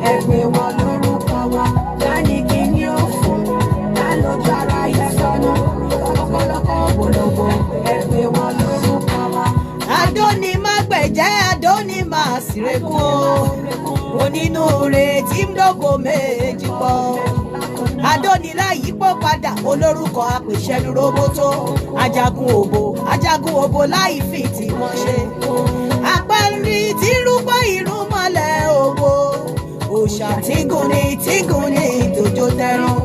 Ẹ pè wọ́n lórúkọ wọn. Dání kí ni ó fò? Dá lójú ara ìsọnù. Ọ̀pọ̀lọpọ̀ ògbólógbò. Ẹ pè wọ́n lórúkọ wọn. Adóni má gbẹ̀jẹ́, adóni má sírẹ́kù o. Onínúure tí ń dógò méjì pọ̀. Adóniláyípo padà, olórúkọ apèsẹ́nu roboto. Ajagun òbò, ajagun òbò láì fi tí wọ́n ṣe. Apẹ́rí tí rúgbọ́ irun mọ́lẹ̀ òbò. Òòṣà tígùn ni tòjó tẹrun.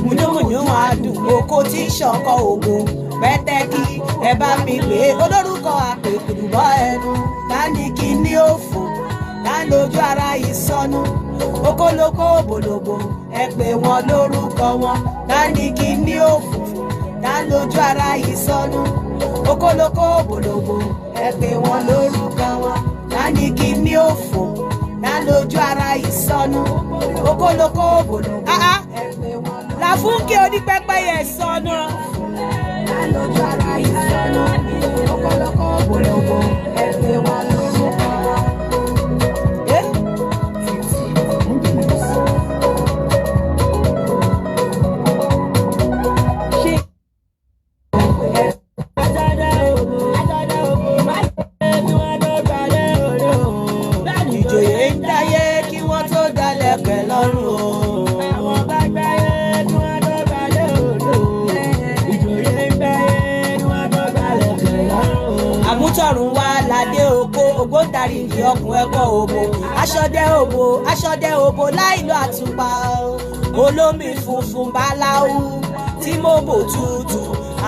Múnúmúnú adùn oko tí ń ṣọkọ òbò. Pẹ́tẹ́kì ẹ bá mi pè é, olórúkọ àpèkùrùbọ́ ẹnu. Tani kí ni ó fò? Tá lójú ara ìsọnù. Okólókó òbòlòbò, ẹ pè wọ́n lórúkọ wọn. Tani kí ni ó fò? Tá lójú ara ìsọnù. Okólókó òbòlòbò, ẹ pè wọ́n lórúkọ wọn. Tani kí ni ó fò? Tá lójú ara ìsọnù. Okólókó òbòlòbò, Ẹ pè wọ́n lórúkọ Làfúnkẹ́ onípẹ́pẹ́yẹ sọnù. Dá lójú ara ìsọnù. Ọ̀pọ̀lọpọ̀ ògbólógbò. Ẹ pè wọ́n lórúkọ wọn. Eh? Ìjòyè ń dáyé kí wọ́n tó dalẹ̀ pẹ̀ lọ́rùn o. Àmútọ̀run wá ládé oko, ògbóǹtarìgì ọkùn ẹ̀kọ́ òbò, aṣọdẹ òbò, aṣọdẹ òbò láìlo àtùpà o. Olómi funfun báláú tí mo bò tutù,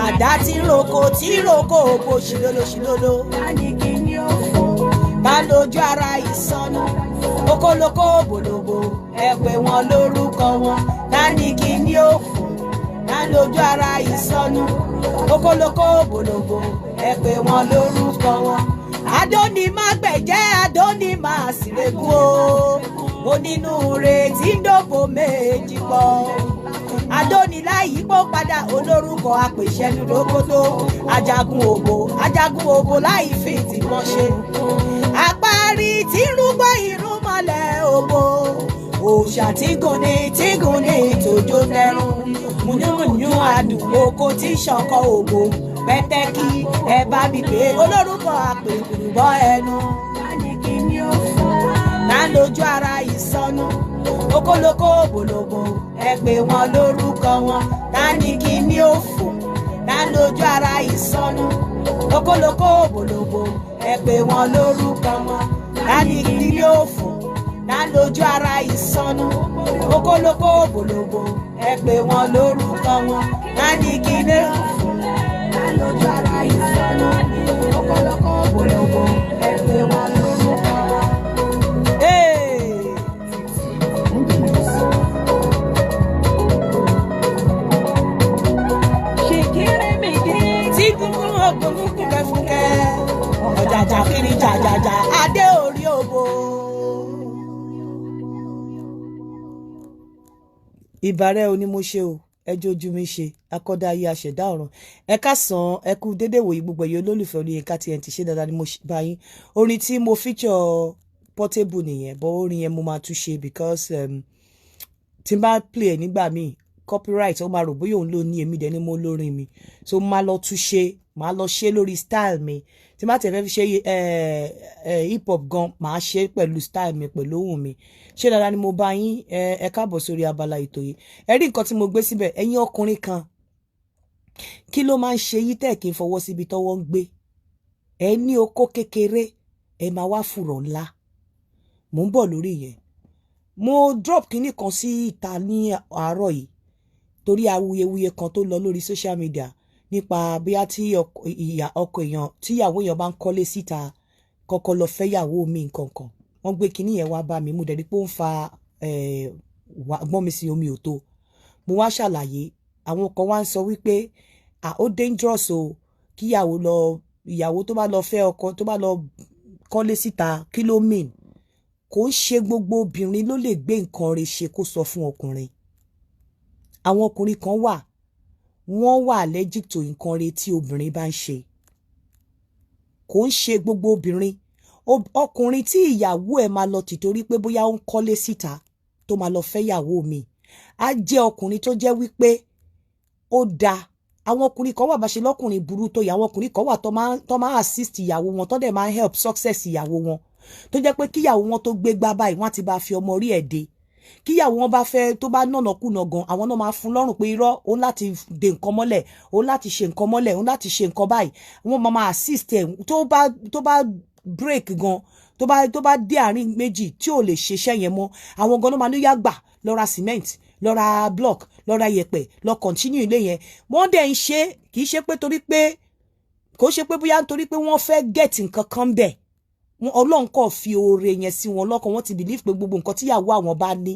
àdá tí roko òbò ṣìlólo ṣìlólo. Tani kí ni ó fò? Bá lójú ara ìsọnù, okólókó òbòlòbò, ẹ pè wọ́n lórúkọ wọn. Tani kí ni ó fò? Tá lójú ara ìsọnù, okólókó òbòlòbò, ẹ pè wọ́n lórúkọ wọn. Adóni má gbẹ̀jẹ́, adóni má sírẹ́kù o. Onínúure tí ń dòbò méjì pọ̀. Adóniláyípo padà, olórúkọ apèsẹ́nu lókótó. Ajagun òbò, ajagun òbò láì fi tìbọn ṣe. Apárí tí ń rúgbọ́ irun mọ́lẹ̀ òbò. Òòṣà tígùn ni tòjó tẹrun. Múnúmúnú adùn oko tí ṣọkọ òbò. Pẹ́tẹ́kì ẹ bá mi pè é, olórúkọ àpèkùrùbọ́ ẹnu. Tani kí ni ó fò? Tá lójú ara ìsọnù, okólókó òbòlòbò, ẹ pè wọ́n lórúkọ wọn. Tani kí ni ó fò? Tá lójú ara ìsọnù, okólókó òbòlòbò, ẹ pè wọ́n lórúkọ wọn. Tani kí ni ó fò? Tá lójú ara ìsọnù, okólókó òbòlòbò, ẹ pè wọ́n lórúkọ wọn. Tani kí ni ó fò? Dá lójú ara ìsọnù. Ọ̀pọ̀lọpọ̀ ògbólógbò. Ẹ pè wọ́n lórúkọ wọn. Hey! Tí gúngún ogun fúnkẹ́fúnkẹ́, ọ̀jàjà kiri jàjàjà, adé orí òbò. Ìbàrẹ̀ o ni mo ṣe o, ẹjọ́ ojú mi ṣe akọ́dá ayé aṣẹ̀dá ọ̀run. Ẹ káàsán, ẹ kú dédé wòyí gbogbo ẹ̀yẹ olólùfẹ́ Olóyinka TNT. Ṣe dáadáa ni mo bá yín? Orin tí mo feature Portable nìyẹn, but orin yẹn mo máa tún ṣe because tí n bá play ẹ̀ nígbà míì, copyright, ó máa rò bóyá òun ló ní, èmi dẹ̀ ni mo lórin mi. So máa lọ tún ṣe, máa lọ ṣe lórí style mi. Tí má tẹ̀ fẹ́ fi ṣe hip hop gan, máa ṣe pẹ̀lú style mi, pẹ̀lú ohùn mi. Ṣé dáadáa ni mo bá yín? Ẹ káàbọ̀ sórí abala ètò yìí. Ẹ rí nǹkan tí mo gbé síbẹ̀. Ẹ̀yin ọkùnrin kan, kí ló máa ń ṣe yí tẹ̀ kí n fọwọ́ síbi tọ́wọ́ ń gbé? Ẹ ní okó kékeré, ẹ máa wá fùrọ̀ ńlá. Mò ń bọ̀ lórí yẹn. Mo drop kinní kan sí ìta ní àárọ̀ yìí torí awuyewuye kan tó lọ lórí social media nípa bóyá tí ọkọ èèyàn, tíyàwó èèyàn bá ń kọ́lé síta, kọ́kọ́ lọ fẹ́yàwó mi, nǹkan kan. Wọ́n gbé kinní yẹn wá bá mi, mo dẹ̀ rí pé ó ń fa gbọ́n mi sí omi ò tó. Mo wá ṣàlàyé. Àwọn kan wá ń sọ wípé ó dangerous o, kíyàwó lọ, ìyàwó tó bá lọ fẹ́ ọkọ tó bá lọ kọ́lé síta. Kí ló mean? Kò ń ṣe gbogbo obìnrin ló lè gbé nǹkan rẹ̀ ṣe kó sọ fún ọkùnrin. Àwọn ọkùnrin kan wà, wọ́n wà allergic to nǹkan rẹ̀ tí obìnrin bá ń ṣe. Kò ń ṣe gbogbo obìnrin. Ọkùnrin tí ìyàwó ẹ̀ máa lọ tìtorí pé bóyá ó ń kọ́lé síta. tó máa lọ fẹ́ yàwó mi. Á jẹ́ ọkùnrin tó jẹ́ wípé ó dáa. Àwọn ọkùnrin kan wà, bá ṣe lọ́kùnrin burú tó yẹ, àwọn ọkùnrin kan wà tó máa assist ìyàwó wọn, tó dẹ̀ máa help success ìyàwó wọn, tó jẹ́ pé kíyàwó wọn tó gbé gbá báyìí, wọ́n á ti bá fi ọmọ orí ẹ̀ dé. Kíyàwó wọn bá fẹ́ tó bá nànà kùnà gan, àwọn náà máa fún lọ́rùn pé irọ́, òun láti de nǹkan mọ́lẹ̀, òun láti ṣe nǹkan mọ́lẹ̀, òun láti ṣe nǹkan báyìí. Wọ́n máa assist ẹ̀. Tó bá break gan, tó bá dé àárín méjì tí ò lè ṣiṣẹ́ yẹn mọ́, àwọn gan ló máa ní yá gbà, lọ ra cement, lọ ra block, lọ ra yẹ̀pẹ̀, lọ continue ilé yẹn. Wọ́n dẹ̀ ń ṣe, kì í ṣe pé torí pé, kò ṣe pé bóyá nítorí pé wọ́n fẹ́ get nǹkan kan bẹ̀. Ọlọ́run kò fi oore yẹn sí wọn lọ́kàn. Wọ́n ti believe pé gbogbo nǹkan tíyàwó àwọn bá ní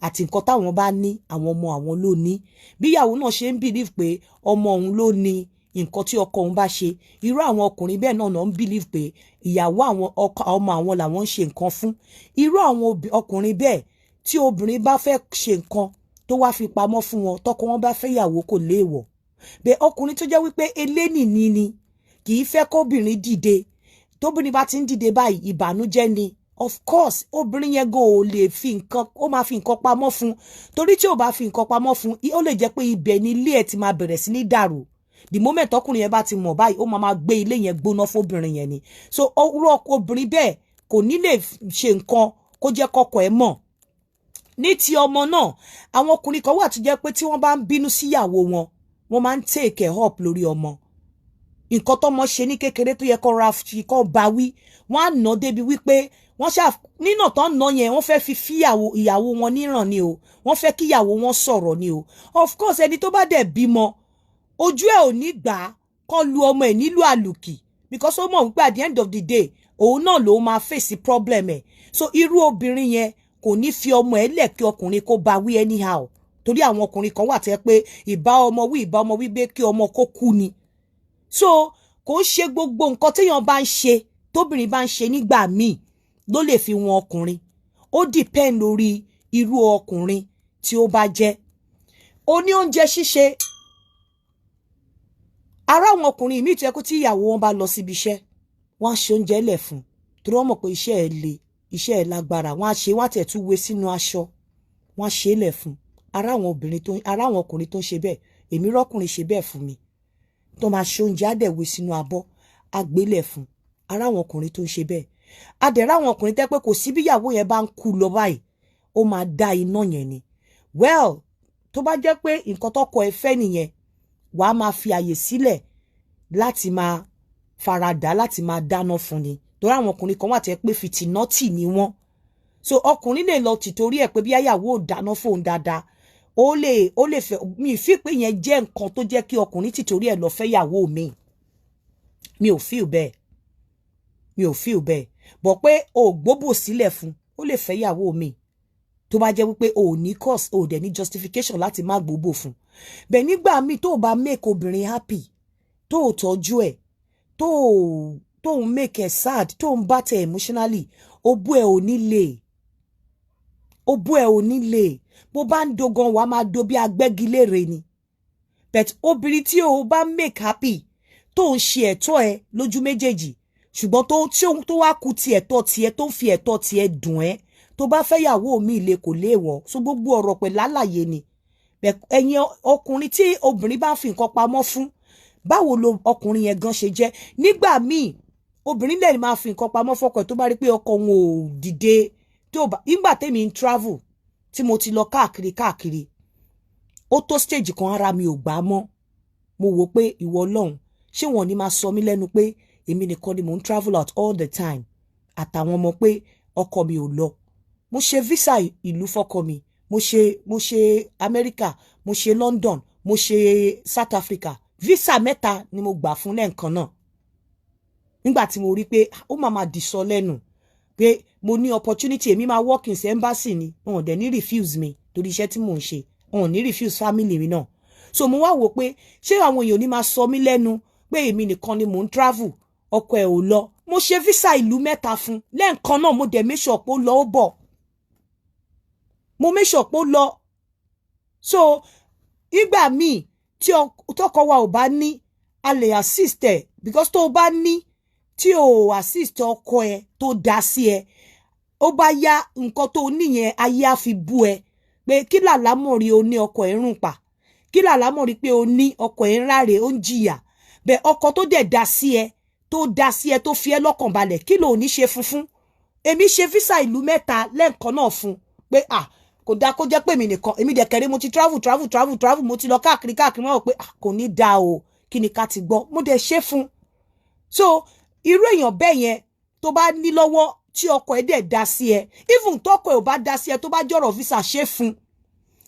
àti nǹkan táwọn bá ní, àwọn ọmọ àwọn ló ní. Bí ìyàwó náà ṣe ń believe pé ọmọ òun ló ní nǹkan tí ọkọ òun bá ṣe, irú àwọn ọkùnrin bẹ́ẹ̀ náà náà ń believe pé ìyàwó àwọn, ọkọ, ọmọ àwọn làwọn ń ṣe nǹkan fún. Irú àwọn ọkùnrin bẹ́ẹ̀, tí obìnrin bá fẹ́ ṣe nǹkan tó wá fi pamọ́ fún wọn, tọkọ wọn bá fẹ́ ìyàwó, kò léèwọ̀ bẹ́ẹ̀. Ọkùnrin tó jẹ́ wípé elénìní ni, kì í fẹ́ kóbìnrin dìde, tóbìnrin bá ti ń dìde báyìí, ìbànújẹ́ ni. Of course, obìnrin yẹn gan ò lè fi nǹkan, ó máa fi nǹkan pamọ́ fún, torí tí ò bá fi nǹkan pamọ́ fún, ó lè jẹ́ pé ibẹ̀ ni ilé ẹ̀ ti máa bẹ̀rẹ̀ sí ní dàrú. The moment ọkùnrin yẹn bá ti mọ̀ báyìí, ó máa máa gbé ilé yẹn gbóná fóbìnrin yẹn ni. So irú obìnrin bẹ́ẹ̀ kò ní lè ṣe nǹkan kó jẹ́ kọ́kọ́ ẹ̀ mọ̀. Ní ti ọmọ náà, àwọn ọkùnrin kan wà tó jẹ́ pé tí wọ́n bá ń bínú síyàwó wọn, wọ́n máa ń take it up lórí ọmọ. Nǹkan tọ́mọ ṣe ní kékeré tó yẹ kó ra fi kó bá wí, wọ́n á nà débi wípé wọ́n ṣáà nínà tán nà yẹn, wọ́n fẹ́ fi fíyàwó ìyàwó wọn níràn ni o, wọ́n fẹ́ kíyàwó wọn sọ̀rọ̀ ni o. Of course, ẹni tó bá dẹ̀ bímọ, ojú ẹ̀ ò ní gbà á kán lu ọmọ ẹ̀ nílùú àlùkì, because ó mọ̀ wípé at the end of the day, òun náà ló máa face problem ẹ̀. So irú obìnrin yẹn kò ní fi ọmọ ẹ̀ lẹ̀ kí ọkùnrin kó bá wí anyhow, torí àwọn ọkùnrin kan wà tẹ́ pé ìbá ọmọ wí, ìbá ọmọ wí bẹ́ẹ̀ kí ọmọ kó kú ni. So kò ń ṣe gbogbo nǹkan téèyàn bá ń ṣe, tóbìnrin bá ń ṣe nígbà míì, ló lè fi wọn ọkùnrin. Ó depend lórí irú ọkùnrin tí ó bá jẹ́. Ó ní oúnjẹ ṣíṣe, ara àwọn ọkùnrin míì tó yẹ kó tí ìyàwó wọn bá lọ síbi iṣẹ́, wọ́n á ṣe oúnjẹ lẹ̀ fún, torí wọ́n mọ̀ pé iṣẹ́ ẹ̀ le, iṣẹ́ ẹ̀ lágbára. Wọ́n á ṣe, wọ́n á tẹ̀ tún wé sínú aṣọ, wọ́n á ṣe é lẹ̀ fún. Ara àwọn obìnrin tó, ara àwọn ọkùnrin tó ń ṣe bẹ́ẹ̀, èmi rọ́kùnrin ṣe bẹ́ẹ̀ fún mi, tó máa ṣe oúnjẹ, á dẹ̀ wé sínú abọ́, á gbélẹ̀ fún. Ara àwọn ọkùnrin tó ń ṣe bẹ́ẹ̀, a dẹ̀ ráwọn ọkùnrin tẹ́ pé kò sí bí ìyàwó yẹn bá ń kú lọ báyìí, ó máa dá iná yẹn ni. Well, tó bá jẹ́ pé nǹkan tọkọ ẹ fẹ́ nìyẹn, wàá máa fi àyè sílẹ̀ láti máa faradà, láti máa dáná fún ni, torí àwọn ọkùnrin kan wà tẹ́ pé fìtìnọ́tì ni wọ́n. So ọkùnrin lè lọ tìtorí ẹ̀ pé bí àyàwó ò dáná fóun dáadáa, ó lè fẹ́ mi. Fi pé yẹn jẹ́ nǹkan tó jẹ́ kí ọkùnrin tìtorí ẹ̀ lọ fẹ́ yàwó mi, mi ò feel bẹ́ẹ̀, mi ò feel bẹ́ẹ̀ bọ̀ pé o gbóbò sílẹ̀ fún, ó lè fẹ́ yàwó mi, tó bá jẹ́ wípé o ò ní cause, o ò dẹ̀ ní justification láti má gbóbò fún bẹ́ẹ̀. Nígbà míì, tó o bá make obìnrin happy, tó o tọ́jú ẹ̀, tó o make ẹ̀ sad, tó o ń bá tẹ̀ emotionally, òbú ẹ̀ ò ní lè, òbú ẹ̀ ò ní lè. Bó bá ń dogan, wàá máa do bí agbẹ́gilére ni. But obìnrin tí o bá make happy, tó ń ṣe ẹ̀tọ́ ẹ lójú méjèèjì, ṣùgbọ́n tó tí ó tó wá ku ti ẹ̀tọ́ tiẹ̀, tó ń fi ẹ̀tọ́ tiẹ̀ dùn ẹ́, tó bá fẹ́ yàwó mi ilé, kò léèwọ̀. So gbogbo ọ̀rọ̀ pẹ̀lú àlàyé ni. Ẹ̀yin ọkùnrin tí obìnrin bá ń fi nǹkan pamọ́ fún, báwo lo ọkùnrin yẹn gan ṣe jẹ́? Nígbà míì, obìnrin lè máa fi nǹkan pamọ́ fọ́kọ ẹ̀ tó bá rí pé ọkọ òun ò dìde. Tó bá nígbà tèmi ń travel, tí mo ti lọ káàkiri káàkiri, ó tó stage kan, ara mi ò gbà mọ́. Mo wò pé ìwọ Ọlọ́run, ṣé wọn ní máa sọ mí lẹ́nu pé èmi nìkan ni mò ń travel out all the time àtàwọn ọmọ, pé ọkọ mi ò lọ? Mo ṣe visa ìlú fọ́kọ mi, mo ṣe Amẹ́ríkà, mo ṣe London, mo ṣe South Africa. Visa mẹ́ta ni mo gbà fún lẹ́ǹkan náà. Nígbà tí mo rí pé ó máa ma dìsọ lẹ́nu pé mo ní opportunity, èmi máa work in embassy ni, wọn ò dẹ̀ ní refuse mi torí iṣẹ́ tí mò ń ṣe, wọn ò ní refuse family mi náà. So mo wá wò pé ṣé àwọn èèyàn ò ní máa sọ mí lẹ́nu pé èmi nìkan ni mò ń travel, ọkọ ẹ̀ ò lọ? Mo ṣe visa ìlú mẹ́ta fún lẹ́ẹ̀kan náà. Mo dẹ̀ make sure pé ó lọ, ó bọ̀. Mo make sure pé ó lọ. So ìgbà míì tí tọkọ wa ò bá ní, a lè assist ẹ, because tó o bá ní tí o assist ọkọ ẹ tó dá sí ẹ. Ó bá yá, nǹkan tó níyẹn, ayé á fi bú ẹ pé kí làlámọ̀rí o ní ọkọ ẹ̀ ń rùn pa, kí làlámọ̀rí pé o ní ọkọ ẹ̀ ń ráre, ó ń jìyà bẹ́ẹ̀. Ọkọ tó dẹ̀ dá sí ẹ, tó dá sí ẹ, tó fi ẹ́ lọ́kàn balẹ̀, kí ló ní ṣe funfun? Èmi ṣe visa ìlú mẹ́ta lẹ́ẹ̀kan náà fún pé, ah, kò dáa kó jẹ́ pé èmi nìkan. Èmi dẹ̀ kẹ̀rẹ́, mo ti travel, travel, travel, travel, mo ti lọ káàkiri káàkiri. Wọ́n rò pé, ah, kò ní dáa o. Kí ni ká ti gbọ́? Mo dẹ̀ ṣe fún. So irú èèyàn bẹ́ẹ̀ yẹn tó bá ní lọ́wọ́, tí ọkọ ẹ̀ dẹ̀ dá sí ẹ, even tọkọ ẹ̀ ò bá dá sí ẹ, tó bá jọ̀rọ̀ visa, ṣe fún,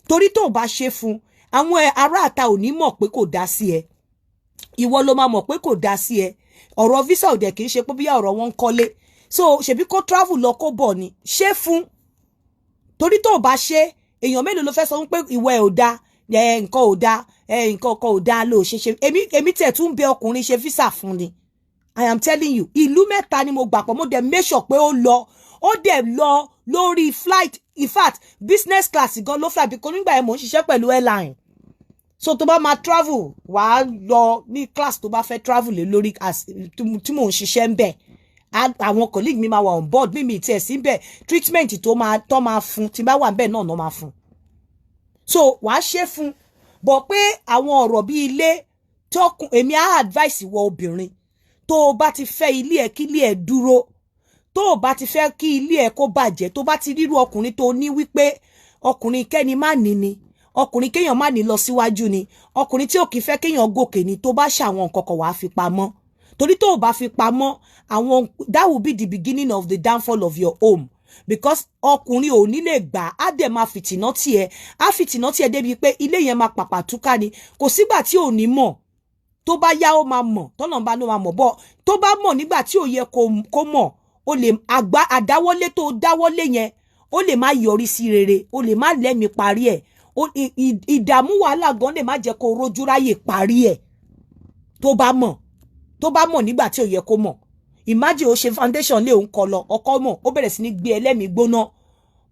torí tó bá ṣe fún, àwọn ará àta ò ní mọ̀ pé kò dá sí ẹ. Ìwọ ló máa mọ̀ pé kò dá sí ẹ. Ọ̀rọ̀ visa ò dẹ̀ kì í ṣe pé bíyà ọ̀rọ̀ wọn ń kọ́lé. So ṣèbí kó travel lọ, kó bọ̀ ni. Ṣe fún, torí tó bá ṣe, èèyàn mélòó ló fẹ́ sọ pé ìwọ ẹ̀ ò da ẹ, nǹkan ò da ẹ, nǹkan kan ò da ló ṣe ṣe. Èmi tẹ̀ tún bẹ ọkùnrin ṣe visa fún ni. I am telling you, ìlú mẹ́ta ni mo gbà pọ̀. Mo dẹ̀ make sure pé ó lọ, ó dẹ̀ lọ lórí flight. In fact, business class gan ló fly, because nígbà yẹn mò ń ṣiṣẹ́ pẹ̀lú airline. So tó bá máa travel, wàá lọ ní class tó bá fẹ́ travel lé lórí. As tí mò ń ṣiṣẹ́ ń bẹ̀, àwọn colleague mi máa wà on board mímì tiẹ̀ sí bẹ̀. Treatment tó máa tó máa fún tí bá wà ń bẹ̀ náà náà máa fún. So wàá ṣe fún bọ̀ pé àwọn ọ̀rọ̀ bíi ilé tọkùn, èmi á advice wọ obìnrin tó o bá ti fẹ́ ilé ẹ̀, kí ilé ẹ̀ dúró. Tó o bá ti fẹ́ kí ilé ẹ̀ kó bàjẹ́, tó bá ti rírú ọkùnrin tó ní wípé ọkùnrin kẹ́ni má ní ni, ọkùnrin kéèyàn má ní lọ síwájú ni, ọkùnrin tí ò kì í fẹ́ kéèyàn gòkè ni, tó bá ṣàwọn nǹkan kan, wàá fi pamọ́, torí tó o bá fi pamọ́ àwọn, that will be the beginning of the downfall of your home, because ọkùnrin ò ní lè gbà á, dẹ̀ máa fìtìná tiẹ̀, á fìtìná tiẹ̀ débi pé ilé yẹn máa pàpà túká ni. Kò sígbà tí ò ní mọ̀. Tó bá yá, ó máa mọ̀. Tọ́nà bá ló máa mọ̀ bọ́. Tó bá mọ̀ nígbà tí ò yẹ kó mọ̀, ó lè àgbá àdáwọ́lé tó dáwọ́lé yẹn, ó lè má yọrí sí rere, ó lè má lẹ́mìí parí ẹ̀. Ìdààmú, wàhálà gan lè má jẹ́ kó rójú ráyè parí ẹ̀. Tó bá mọ̀ nígbà tí ò yẹ kó mọ̀, imagine ó ṣe foundation lé òun kọ lọ, ọkọ mọ̀, ó bẹ̀rẹ̀ sí ní gbé ẹlẹ́mìí gbóná.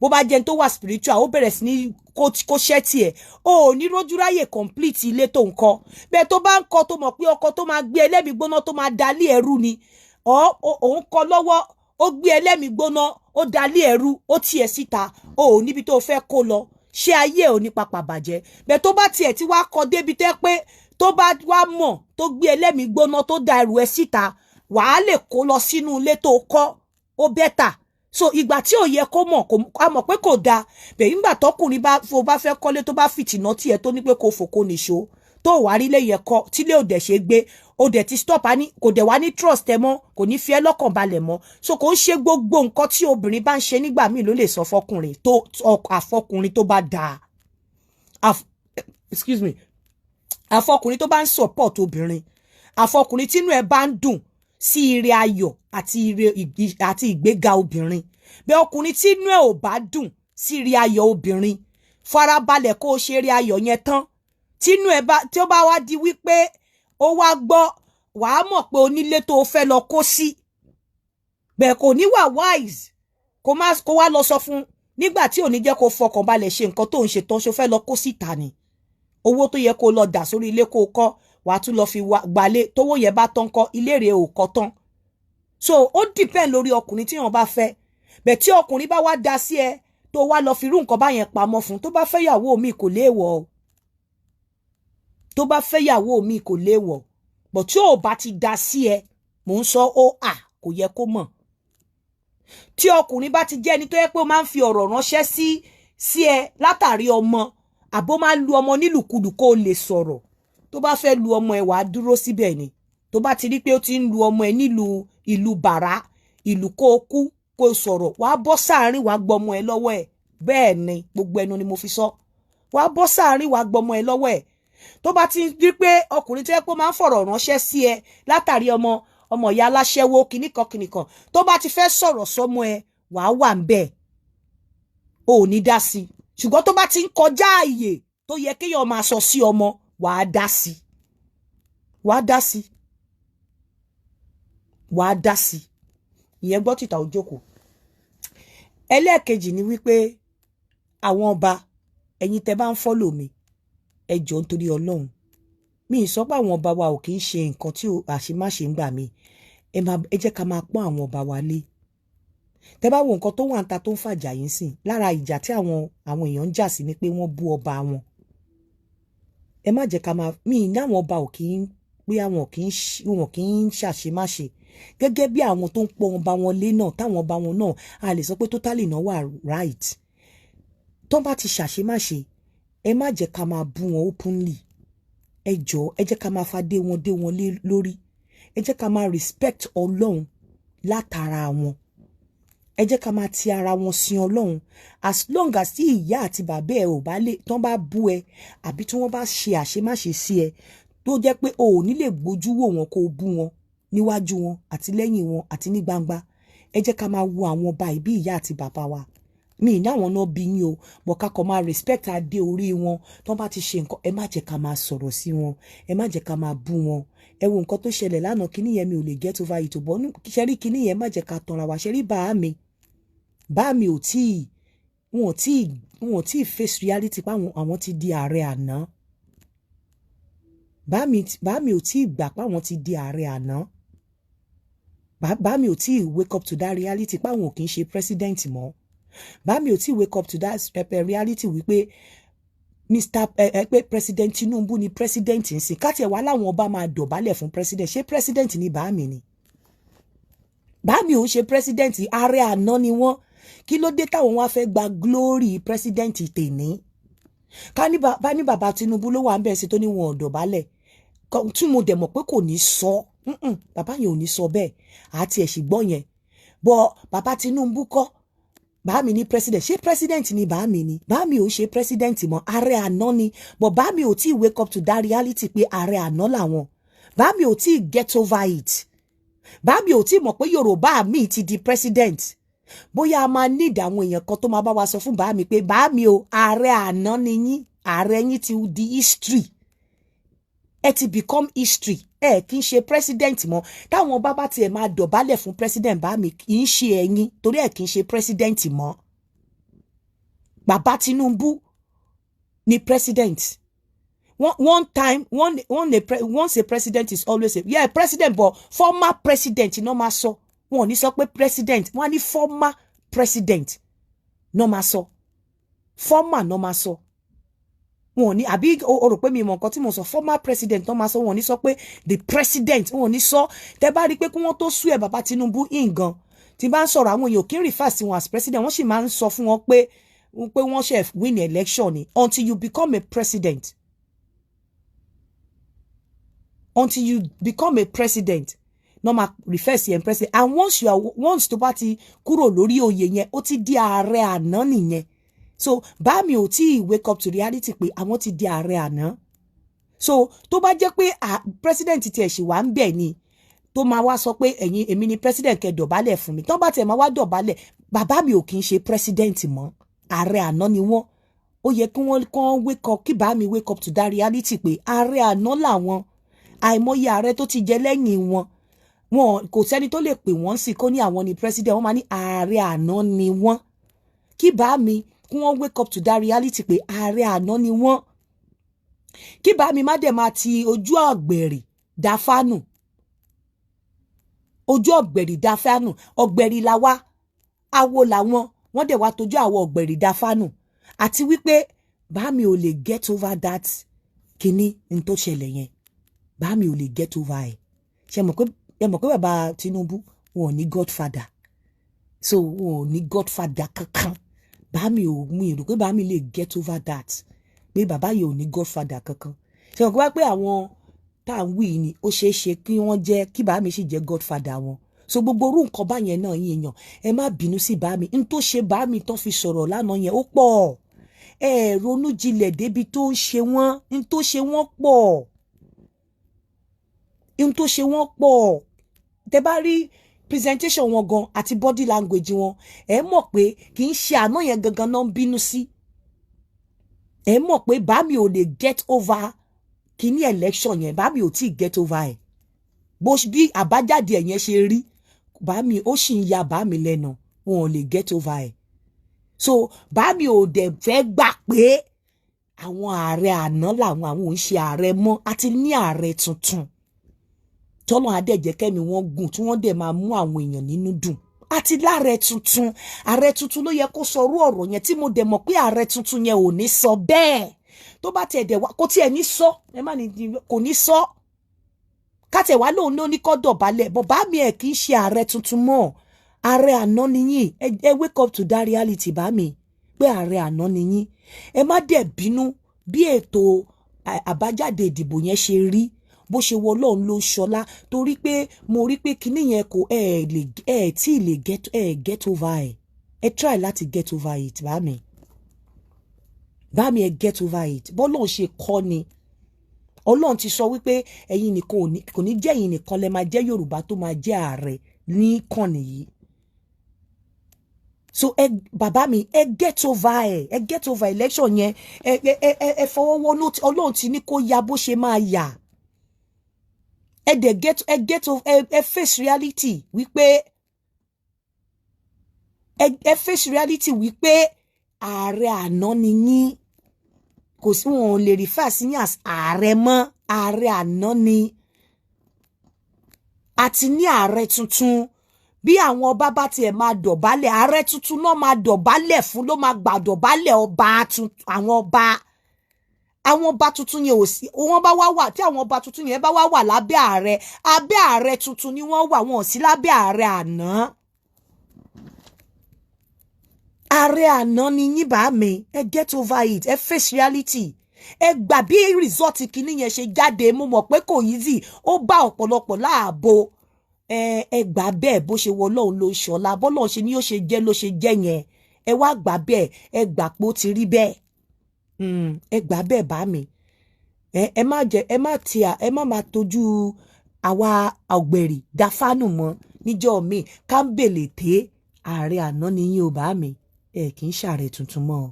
Bó bá jẹ́ tó wà spiritual, ó bẹ̀rẹ̀ sí ní kó ṣẹ́ tiẹ̀, o ò ní rójú ráyè complete ilé tó ń kọ́. Bẹ́ẹ̀ tó bá ń kọ́, tó mọ̀ pé ọkọ tó máa gbé ẹlẹ́mìí gbóná, tó máa dalé ẹrú ni, òun kọ́ lọ́wọ́, ó gbé ẹlẹ́mìí gbóná, ó dalé ẹrú, ó tiẹ̀ síta, o ò níbi tó fẹ́ kó lọ. Ṣé ayé ò ní papà bàjẹ́? Bẹ́ẹ̀ tó bá tiẹ̀ tí wàá kọ́ débi tẹ́ pé tó bá wá mọ̀, tó gbé ẹlẹ́mìí gbóná, tó da ẹrù ẹ síta, wàá lè kó lọ sínú ilé tó kọ́. Ó better. So ìgbà tí ò yẹ kó mọ̀, a mọ̀ pé kò dáa bẹ́ẹ̀. Nígbà tọkùnrin bá fo bá fẹ́ kọ́lé, tó bá fìtìná tiẹ̀, tó ní pé kò fòkó nìṣó, tó wàá rí lè yẹ kọ́, tílé ò dẹ̀ ṣe gbé, ó dẹ̀ ti stop, á ní kò dẹ̀ wá ní trust ẹ mọ́, kò ní fi ẹ́ lọ́kàn balẹ̀ mọ́. So kò ń ṣe gbogbo nǹkan tí obìnrin bá ń ṣe nígbà míì ló lè sọ fọkùnrin tó àfọkùnrin tó bá dáa, excuse me, àfọkùnrin tó bá ń support obìnrin, àfọkùnrin tínú ẹ bá ń dùn sí ire ayọ̀ àti ire àti ìgbéga obìnrin. Bẹ́ẹ̀ ọkùnrin tínú ẹ ò bá dùn sí ire ayọ̀ obìnrin, farabalẹ̀ kó o ṣe ire ayọ̀ yẹn tán. Tínú ẹ bá tí ó bá wá di wípé ó wá gbọ́, wàá mọ̀ pé onílé tó o fẹ́ lọ kó sí bẹ́ẹ̀. Kò ní wà wise kó má kó wá lọ sọ fún nígbà tí ò ní jẹ́ kó fọkàn balẹ̀ ṣe nǹkan tó ń ṣe tán. Ṣo fẹ́ lọ kó síta ni? Owó tó yẹ kó lọ dà sórí ilé kó kọ́, wàá tún lọ fi gbalé. Tówó yẹn bá tán kọ́, ilé rẹ̀ ò kọ́ tán. So ó depend lórí ọkùnrin tí wọn bá fẹ́. Bẹ́ẹ̀ tí ọkùnrin bá wá da sí ẹ, tó wá lọ fi irú nǹkan báyẹn pamọ́ fún, tó bá fẹ́ yàwó mi, kò léèwọ̀ o. Tó bá fẹ́ yàwó mi, kò léèwọ̀. But tí ò bá ti da sí ẹ, mò ń sọ ó à kò yẹ kó mọ̀. Tí ọkùnrin bá ti jẹ́ ẹni tó yẹ pé ó máa ń fi ọ̀rọ̀ ránṣẹ́ sí ẹ látàrí ọmọ, àbó máa ń lu ọmọ nílùkulù, kó o lè sọ̀rọ̀. Tó bá fẹ́ lu ọmọ ẹ, wàá dúró síbẹ̀ ni. Tó bá ti rí pé ó ti ń lu ọmọ ẹ nílùú ìlú bàrá ìlú, kó o kú, kó o sọ̀rọ̀, wàá bọ́ sáàárín, wàá gbọmọ ẹ lọ́wọ́ ẹ. Bẹ́ẹ̀ ni, gbogbo ẹnu ni mo fi sọ. Wàá bọ́ sáàárín, wàá gbọmọ ẹ lọ́wọ́ ẹ. Tó bá ti rí pé ọkùnrin tó yẹ pé ó máa ń fọ̀rọ̀ ránṣẹ́ sí ẹ látàrí ọmọ, ọmọ ìyá aláṣẹ́wó, kìnnìkan kìnnìkan, tó bá ti fẹ́ sọ̀rọ̀ sọ́mọ ẹ, wàá wà ń bẹ̀, o ò ní dá sí i. Ṣùgbọ́n tó bá ti ń kọjá àyè tó yẹ kéèyàn máa sọ sí ọmọ, wàá dá sí, wàá dá sí, wàá dá sí. Ìyẹn gbọ́ tìta òjókòó. Ẹlẹ́ẹ̀kejì ni wípé àwọn ọba, ẹ̀yin tẹ́ bá ń follow mi, ẹ jọ̀ọ́, nítorí Ọlọ́run, mi ì sọ pé àwọn ọba wa ò kì í ṣe nǹkan tí àṣemáṣe ń gbà mí. Ẹ jẹ́ ká máa pọ́n àwọn ọba wa lé. Tẹ́ bá wo nǹkan tó wà ń ta tó ń fàjà yín sìn, lára ìjà tí àwọn èèyàn ń jà sí ni pé wọ́n bú ọba wọn. Ẹ má jẹ́ ká máa mí ní àwọn ọba ò kì í pé àwọn wọn kì í ṣàṣemáṣe gẹ́gẹ́ bí àwọn tó ń pọ́n ọba wọn lé náà, táwọn ọba wọn náà, a lè sọ pé totally náà wà right. Tó bá ti ṣàṣemáṣe, ẹ má jẹ́ ká máa bú wọn openly. Ẹ jọ̀ọ́, ẹ jẹ́ ká máa fa dé wọn dé wọn lé lórí. Ẹ jẹ́ ká máa respect Ọlọ́run látara wọn. Ẹ jẹ́ ká máa ti ara wọn sin Ọlọ́run. As long as tí ìyá àti bàbá ẹ ò bá lè tán bá bú ẹ àbí tí wọ́n bá ṣe àṣemáṣe sí ẹ, tó jẹ́ pé o ò ní lè gbójú wò wọ́n kó o bú wọn níwájú wọn àti lẹ́yìn wọn àti ní gbangba, ẹ jẹ́ ká máa wo àwọn ọba ìbí ìyá àti bàbá wa. Mi ní àwọn náà bí yín o, but ká kàn máa respect adé orí wọn. Tó bá ti ṣe nǹkan, ẹ má jẹ́ ká máa sọ̀rọ̀ sí wọn, ẹ má jẹ́ ká máa bú wọn. Ẹ wo nǹkan tó ṣẹlẹ̀ lánàá. Kíní yẹn, mi ò lè get over it. Bọ́ ṣe rí kíní yẹn, má jẹ́ ká tanra wa. Ṣe rí bàá mi, bàá mi ò tíì wọn ò tíì face reality pé àwọn ti di ààrẹ àná. Bàá mi ò tíì gbà pé àwọn ti di ààrẹ àná. Bàá mi ò tíì wake up to that reality pé àwọn ò kì í ṣe president mọ́. Bàá mi ò tíì wake up to that reality wípé Mr ẹ ẹ pé President Tinubu ni president ń sìn. Káti ẹ̀ wá láwọn ọba máa dọ̀bálẹ̀ fún president. Ṣé president ni bàá mi ni? Bàá mi ò ń ṣe president, ààrẹ àná ni wọ́n. Kí ló dé táwọn wá fẹ́ gba glory president tèní? Ká ní bá ní bàbá Tinubu ló wà ń bẹ̀ sí tó ní wọn ò dọ̀bálẹ̀, tí mo dẹ̀ mọ̀ pé kò ní sọ, bàbá yẹn ò ní sọ bẹ́ẹ̀, àti ẹ̀ sì gbọ́ yẹn bọ́. Bàbá Tinubu kọ́ bàá mi ní president. Ṣé president ni bàá mi ni? Bàá mi ò ṣe president mọ́, ààrẹ àná ni. But bàá mi ò tí ì wake up to that reality pé ààrẹ àná làwọn. Bàá mi ò tí ì get over it. Bàá mi ò tí ì mọ̀ pé Yorùbá mi ti di president. Bóyá a máa need àwọn èèyàn kan tó máa bá wa sọ fún bàá mi pé, "Bàá mi o, ààrẹ àná ni yín, ààrẹ yín ti di history, ẹ ti become history, ẹ kì í ṣe president mọ́." Táwọn bá bá tiẹ̀ máa dọ̀bálẹ̀ fún president, bá mi, kì í ṣe ẹ̀yin, torí ẹ kì í ṣe president mọ́. Bàbá Tinubu ni president. One time one one a pre, once a president is always a, yeah, president, but former president iná máa sọ. Wọn ò ní sọ pé president, wọn á ní former president náà máa sọ, former náà máa sọ. Wọn ò ní, àbí o rò pé mi mọ nǹkan tí mo sọ? Former president náà máa sọ, wọn ò ní sọ pé the president, wọn ò ní sọ. Tẹ bá rí i pé kí wọ́n tó sú ẹ bàbá Tinubu in gan tí bá ń sọ̀rọ̀, àwọn èèyàn kì í refer sí wọn as president. Wọ́n sì máa ń sọ fún wọn pé wọ́n ṣe win election ni. Until you become a president, until you become a president no máa refer sí ẹ̀ president. And once tó bá ti kúrò lórí oyè yẹn, ó ti di ààrẹ àná nìyẹn. So bá mi ò tí ì wake up to reality pé àwọn ti di ààrẹ àná. So tó bá jẹ́ pé president tiẹ̀ ṣì wà ń bẹ̀ ni, tó máa wá sọ pé, "Ẹ̀yin, èmi ni president, kẹ́ dọ̀bálẹ̀ fún mi," tó bá tiẹ̀ máa wá dọ̀bálẹ̀, bàbá mi ò kì í ṣe president mọ́, ààrẹ àná ni wọ́n. Ó yẹ kí wọ́n kàn wake up, kí bá mi wake up to that reality pé ààrẹ àná làwọn. Àìmọye ààrẹ tó ti jẹ lẹ́yìn wọn, wọn kò sẹ́ni tó lè pè wọ́n sí kó ní àwọn ni president. Wọ́n máa ní ààrẹ àná ni wọ́n. Kí bá mi, kí wọ́n wake up to that reality pé ààrẹ àná ni wọ́n. Kí bá mi má dẹ̀ máa ti ojú ọ̀gbẹ̀rì dá fánù, ojú ọ̀gbẹ̀rì dá fánù. Ọ̀gbẹ̀rì la wá, awo làwọn, wọ́n dẹ̀ wá tójú àwọn ọ̀gbẹ̀rì dá fánù. Àti wípé bá mi ò lè get over that kinní n tó ṣẹlẹ̀ yẹn, bá mi ò lè get over ẹ̀. Ṣe mọ̀ pé, ẹ mọ̀ pé bàbá Tinubu, wọn ò ní godfather, so wọn ò ní godfather kankan. Bá mi ò mú ìrò pé bá mi lè get over that pé bàbá yìí ò ní godfather kankan. Ṣe mọ̀ pé wá pé àwọn tá à ń wí ni, ó ṣeé ṣe kí wọ́n jẹ́ kí bàbá mi sì jẹ́ godfather wọn. So gbogbo orú nǹkan báyẹn náà yín èèyàn, ẹ má bínú sí bá mi. N tó ṣe bá mi tó fi sọ̀rọ̀ lánàá yẹn, ó pọ̀. Ẹ ronú jinlẹ̀ débi tó ń ṣe wọ́n. N tó ṣe wọ́n pọ̀, n tó ṣe wọ́n pọ̀. Tẹ bá rí presentation wọn gan àti body language wọn, ẹ mọ̀ pé kì í ṣe àná yẹn gangan náà ń bínú sí. Ẹ mọ̀ pé bá mi ò lè get over kíní election yẹn. Bá mi ò tí ì get over ẹ̀. Bó bí àbájáde ẹ̀ yẹn ṣe rí, bá mi, ó sì ń ya bá mi lẹ́nu. Wọn ò lè get over ẹ̀. So bá mi ò dẹ̀ fẹ́ gbà pé àwọn ààrẹ àná làwọn, àwọn ò ń ṣe ààrẹ mọ́, àti ní ààrẹ tuntun tọ́lọ́ adẹ́jẹ́ kẹ́mi wọ́n gùn, tí wọ́n dẹ̀ máa mú àwọn èèyàn nínú dùn. Àti láàrẹ tuntun, ààrẹ tuntun ló yẹ kó sọrú ọ̀rọ̀ yẹn, tí mo dẹ̀ mọ̀ pé ààrẹ tuntun yẹn ò ní sọ bẹ́ẹ̀. Tó bá tiẹ̀ dẹ̀ wá, kó tiẹ̀ ní sọ, ẹ má ní kò ní sọ. Kátẹ̀ wá lóun ló ní kó dọ̀bálẹ̀ bọ̀. Bá mi, ẹ̀ kì í ṣe ààrẹ tuntun mọ́, ààrẹ àná nìyí. Ẹ wake up to that reality, bá mi, pé ààrẹ àná nìyí. Ẹ má dẹ̀ bínú bí ètò àbájáde ìdìbò yẹn ṣe rí. Bó ṣe wọ Ọlọ́run ló ń ṣọlá, torí pé mo rí pé kinní yẹn kò ẹ lè ẹ tí lè get ẹ get over ẹ. Ẹ try láti get over it, bá mi, bá mi, ẹ get over it. Bọ́lọ́run ṣe kọ́ ni. Ọlọ́run ti sọ wípé ẹ̀yin nìkan kò ní jẹ́, ẹ̀yin nìkan lẹ máa jẹ́ Yorùbá tó máa jẹ́ ààrẹ ní kànnì yìí. So ẹ bàbá mi, ẹ get over ẹ, ẹ get over election yẹn. Ẹ fọwọ́ wọnú. Ọlọ́run ti ní kó ya bó ṣe máa yà. Ẹ dẹ̀ get ẹ get ẹ ẹ face reality wípé ẹ face reality wípé ààrẹ àná ni yín. Kò sí, wọn ò lè refer sí yín as ààrẹ mọ́, ààrẹ àná ni. Àti ní ààrẹ tuntun. Bí àwọn ọba bá tiẹ̀ máa dọ̀bálẹ̀, ààrẹ tuntun náà máa dọ̀bálẹ̀ fún, ló máa gbà dọ̀bálẹ̀ ọba tuntun. Àwọn ọba tuntun yẹn ò sí, wọ́n bá wá wà, tí àwọn ọba tuntun yẹn bá wá wà lábẹ́ ààrẹ, abẹ́ ààrẹ tuntun ni wọ́n wà, wọn ò sí lábẹ́ ààrẹ àná. Ààrẹ àná ni yín, bá mi. Ẹ get over it, ẹ face reality, ẹ gbà bí result kìíní yẹn ṣe jáde. Mo mọ̀ pé kò easy, ó bá ọ̀pọ̀lọpọ̀ láàbò. Ẹ gbà bẹ́ẹ̀. Bó ṣe wọ Ọlọ́run ló ṣọlá, bọ́lọ́run ṣe ni ó ṣe jẹ́ ló ṣe jẹ́ yẹn. Ẹ wá gbà bẹ́ẹ̀, ẹ gbà pé ó ti rí bẹ́ẹ̀. Ẹ gbà bẹ́ẹ̀, bá mi. Ẹ má jẹ, ẹ má tíà, ẹ má máa tójú àwa ọ̀gbẹ̀rì dáfánù mọ́ níjọ́ mi kámbèlè té. Ààrẹ àná ni yín o, bá mi, ẹ kì í ṣààrẹ tuntun mọ́.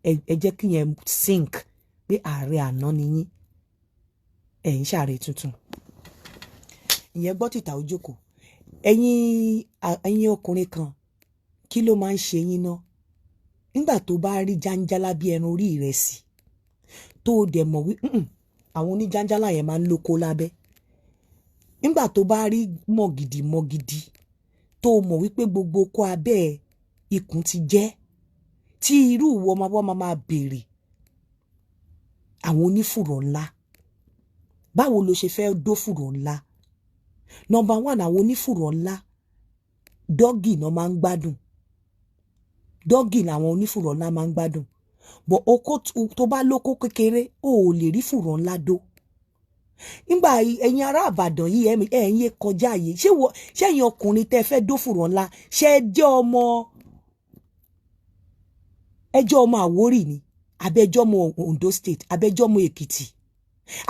Ẹ jẹ́ kí yẹn sink pé ààrẹ àná ni yín, ẹ ń ṣààrẹ tuntun. Ìyẹn gbọ́ tìta ojókòó. Ẹ̀yin ọkùnrin kan, kí ló máa ń ṣe yín ná nígbà tó bá rí jáńjálá bí ẹran orí ìrẹsì, tó o dẹ̀ mọ̀ wí àwọn oníjáńjálá yẹn máa ń lóko lábẹ́? Nígbà tó bá rí mọ̀gìdì mọ̀gìdì, tó o mọ̀ wípé gbogbo okó abẹ́ ẹ̀ ikùn ti jẹ́, tí irú ìwọ máa wá máa béèrè àwọn onífùrọ̀ ńlá, báwo ló ṣe fẹ́ dó fùrọ̀ ńlá? Number one, àwọn onífùrọ̀ ńlá, doggy náà máa ń gbádùn. Doggy làwọn onífùrọ̀ ńlá máa ń gbádùn. But okó tó bá lóko kékeré, o ò lè rí fùrọ̀ ńlá dó. Nígbà ẹ̀yin ará Ìbàdàn yìí, ẹ ń yé kọjá yìí. Ṣé ẹ̀yin ọkùnrin tẹ́ fẹ́ dó fùrọ̀ ńlá, ṣé ẹ jẹ́ ọmọ, ẹ jẹ́ ọmọ Àwórì ni, àbẹ́jọ́ ọmọ Ondo State, àbẹ́jọ́ ọmọ Èkìtì?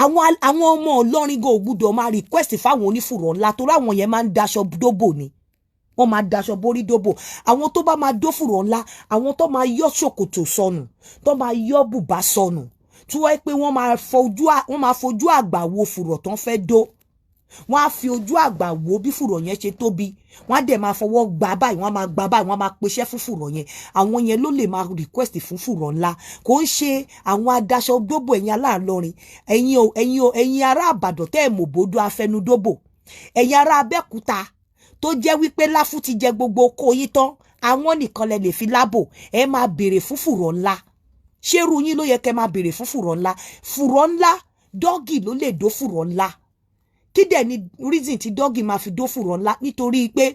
Àwọn ọmọ Ìlọrin gan ò gbúdọ̀ máa request fáwọn onífùrọ̀ ńlá, torí àwọn yẹn máa ń daṣọ dóbò ni, wọ́n máa daṣọ borí dóbò. Àwọn tó bá máa dófùrọ̀ ńlá, àwọn tó máa yọ ṣòkòtò sọnù, tó máa yọ bùbá sọnù, tí wọ́n pé wọ́n máa fojú àgbà wo fùrọ̀ tán fẹ́ dó. Wọ́n á fi ojú àgbà wo bí fùrọ̀ yẹn ṣe tóbi, wọ́n á dẹ̀ máa fọwọ́ gbà báyìí, wọ́n á máa gbà báyìí, wọ́n á máa peṣẹ́ fún fùrọ̀ yẹn. Àwọn yẹn ló lè máa request fún fùrọ̀ ńlá, kò ń ṣe àwọn adaṣọ dóbò. Ẹ̀yin aláàlọ́rin, ẹ̀yin o, ẹ̀yin ará Àbàdàn tẹ́ ẹ̀ mọ̀bódó afẹnudóbò, ẹ̀yin ará Abẹ́òkúta tó jẹ́ wípé láfú ti jẹ gbogbo oko yín tán, àwọn nìkan lẹ lè fi lábò. Ẹ máa béèrè fún fùrọ̀ ńlá. Ṣérú yín ló yẹ kẹ́ máa béèrè fún fùrọ̀ ńlá? Fùrọ̀ ńlá, doggy ló lè dó fùrọ̀ ńlá. Kí dẹ̀ ni reason tí doggy máa fi dó fùrọ̀ ńlá? Nítorí pé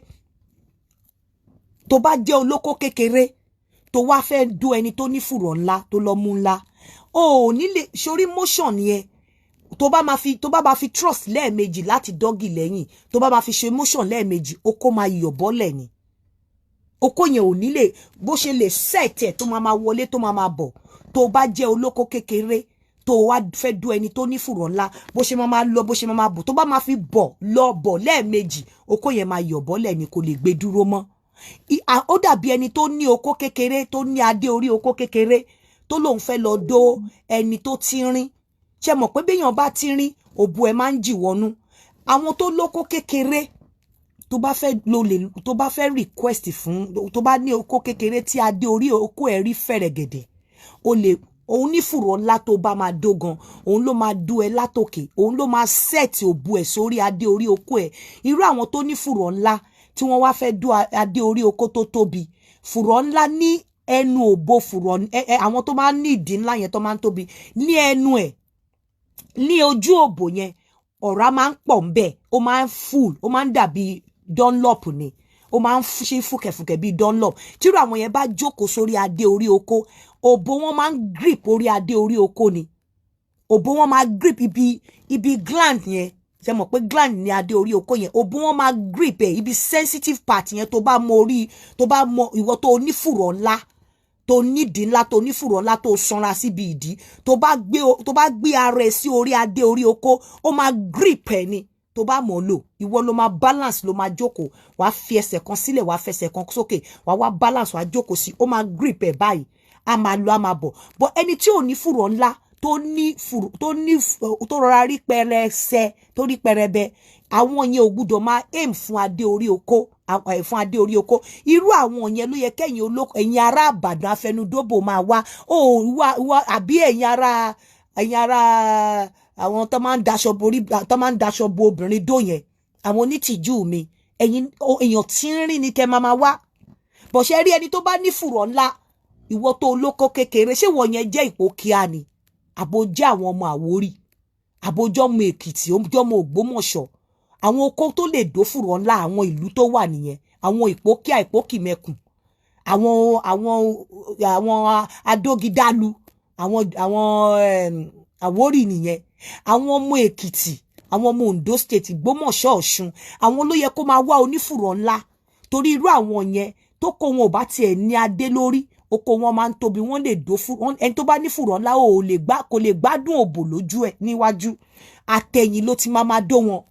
tó bá jẹ́ olóko kékeré, tó wá fẹ́ dó ẹni tó ní fùrọ̀ ńlá, tó lọ mú ńlá, o ò ní lè sórí motion yẹn. Tó bá máa fi thrust lẹ́ẹ̀mejì láti doggy lẹ́yìn, tó bá máa fi ṣe motion lẹ́ẹ̀mejì, okó máa yọ̀ bọ́lẹ̀ ni. Okó yẹn ò ní lè bó ṣe lè set ẹ̀ tó máa máa wọlé, tó máa máa bọ̀. Tó bá jẹ́ olóko kékeré, tó wá fẹ́ dó ẹni tó ní fùrọ̀ ńlá, bó ṣe máa máa lọ, bó ṣe máa máa bọ̀, tó bá máa fi bọ̀ lọ bọ̀ lẹ́ẹ̀mejì, okó yẹn máa yọ̀ bọ́lẹ̀ ni, kò lè gbé dúró mọ́. Ó dàbí ẹni tó ní okó kékeré, tó ní adé orí okó kékeré, tó lóun fẹ́ lọ dó ẹni tó tínrín. Ṣe mọ̀ pé béèyàn bá tínrín, òbò ẹ̀ máa ń jì wọnú? Àwọn tó lóko kékeré, tó bá fẹ́ lo lè, tó bá fẹ́ request fún, tó bá ní okó kékeré tí adé orí okó ẹ̀ rí fẹ̀rẹ̀gẹ̀dẹ̀, o lè òun ní fùrọ̀ ńlá tó bá máa dó gan, òun ló máa dó ẹ látòkè, òun ló máa set òbò ẹ̀ sórí adé orí okó ẹ̀. Irú àwọn tó ní fùrọ̀ ńlá tí Tí wọ́n wá fẹ́ dó adé orí okó tó tóbi, fùrọ̀ ńlá ní ẹnu òbò, fùrọ̀ ẹ àwọn tó máa ń ní ìdí ńlá yẹn tó máa ń tóbi ní ẹnu ẹ̀, ní ojú òbò yẹn, ọ̀rá máa ń pọ̀ ńbẹ̀. Ó máa ń full, ó máa ń dàbí Dunlop ni, ó máa ń ṣe fùkẹ̀fùkẹ̀ bíi Dunlop. Tírú àwọn yẹn bá jókòó sórí adé orí okó, òbò wọn máa ń grip orí adé orí okó ni. Òbò wọn máa grip ibi gland yẹn. Ṣe mọ̀ pé gland ní adé orí okó yẹn? Òbò wọn máa grip ẹ̀, ibi sensitive part yẹn. Tó bá mọ orí, tó bá mọ ìwọ tó onífùrọ̀ ńlá, tó nídìí ńlá, tó nífùrọ̀ ńlá, tó sanra síbi ìdí, tó bá gbé ara ẹ sí orí adé orí okó, ó máa grip ẹ ni. Tó bá mọ̀ lò, ìwọ ló máa balance, ló máa jókòó, wàá fi ẹsẹ̀ kan sílẹ̀, wàá fẹsẹ̀ kan sókè, wàá wá balance, wàá jókòó sí, ó máa grip ẹ báyìí, a máa lọ, a máa bọ̀. But ẹni tí ò ní fùrọ̀ ńlá, tó ní fùrọ̀, tó ní tó rọra rí pẹrẹsẹ, tó rí pẹrẹbẹ, àwọn yẹn ò gbúdọ̀ máa aim fún adé orí okó, fún adé orí okó. Irú àwọn yẹn ló yẹ kẹ́yìn olóko, ẹ̀yin ará Ìbàdàn afẹnudóbò máa wá ó wá, àbí ẹ̀yin ará àwọn tó máa ń daṣọ borí, tó máa ń daṣọ bo obìnrin dó yẹn, àwọn onítìjú mi, ẹ̀yin èèyàn tí ń rìn ní kẹ́ máa máa wá bọ̀. Ṣe rí ẹni tó bá ní fùrọ̀ ńlá, ìwọ tó olóko kékeré, ṣé wọ́n yẹn jẹ́ Ìpókíà ni, àbò jẹ́ àwọn ọmọ Àwórì, àbójọ́ ọmọ Èkìtì, ọmọ Ògbómọ̀ṣọ́, àwọn okó tó lè dó fùrọ̀ ńlá, àwọn ìlú tó wà nìyẹn, àwọn Ìpókíà, Ìpókìmẹkùn, àwọn Adógidálu, àwọn Àwórì nìyẹn, àwọn ọmọ Èkìtì, àwọn ọmọ Ondo State, Ìgbómọ̀ṣọ́, Ọ̀ṣun, àwọn ló yẹ kó máa wá onífùrọ̀ ńlá, torí irú àwọn yẹn, tó kó wọn ò bá tiẹ̀ ní adé lórí, oko wọn máa ń tóbi, wọ́n lè dó fún ẹni tó bá ní fùrọ̀ ńlá, ò lè gbá, kò lè gbádùn òbò lójú ẹ̀ níwájú, àtẹ̀yìn ló ti máa máa dó wọn.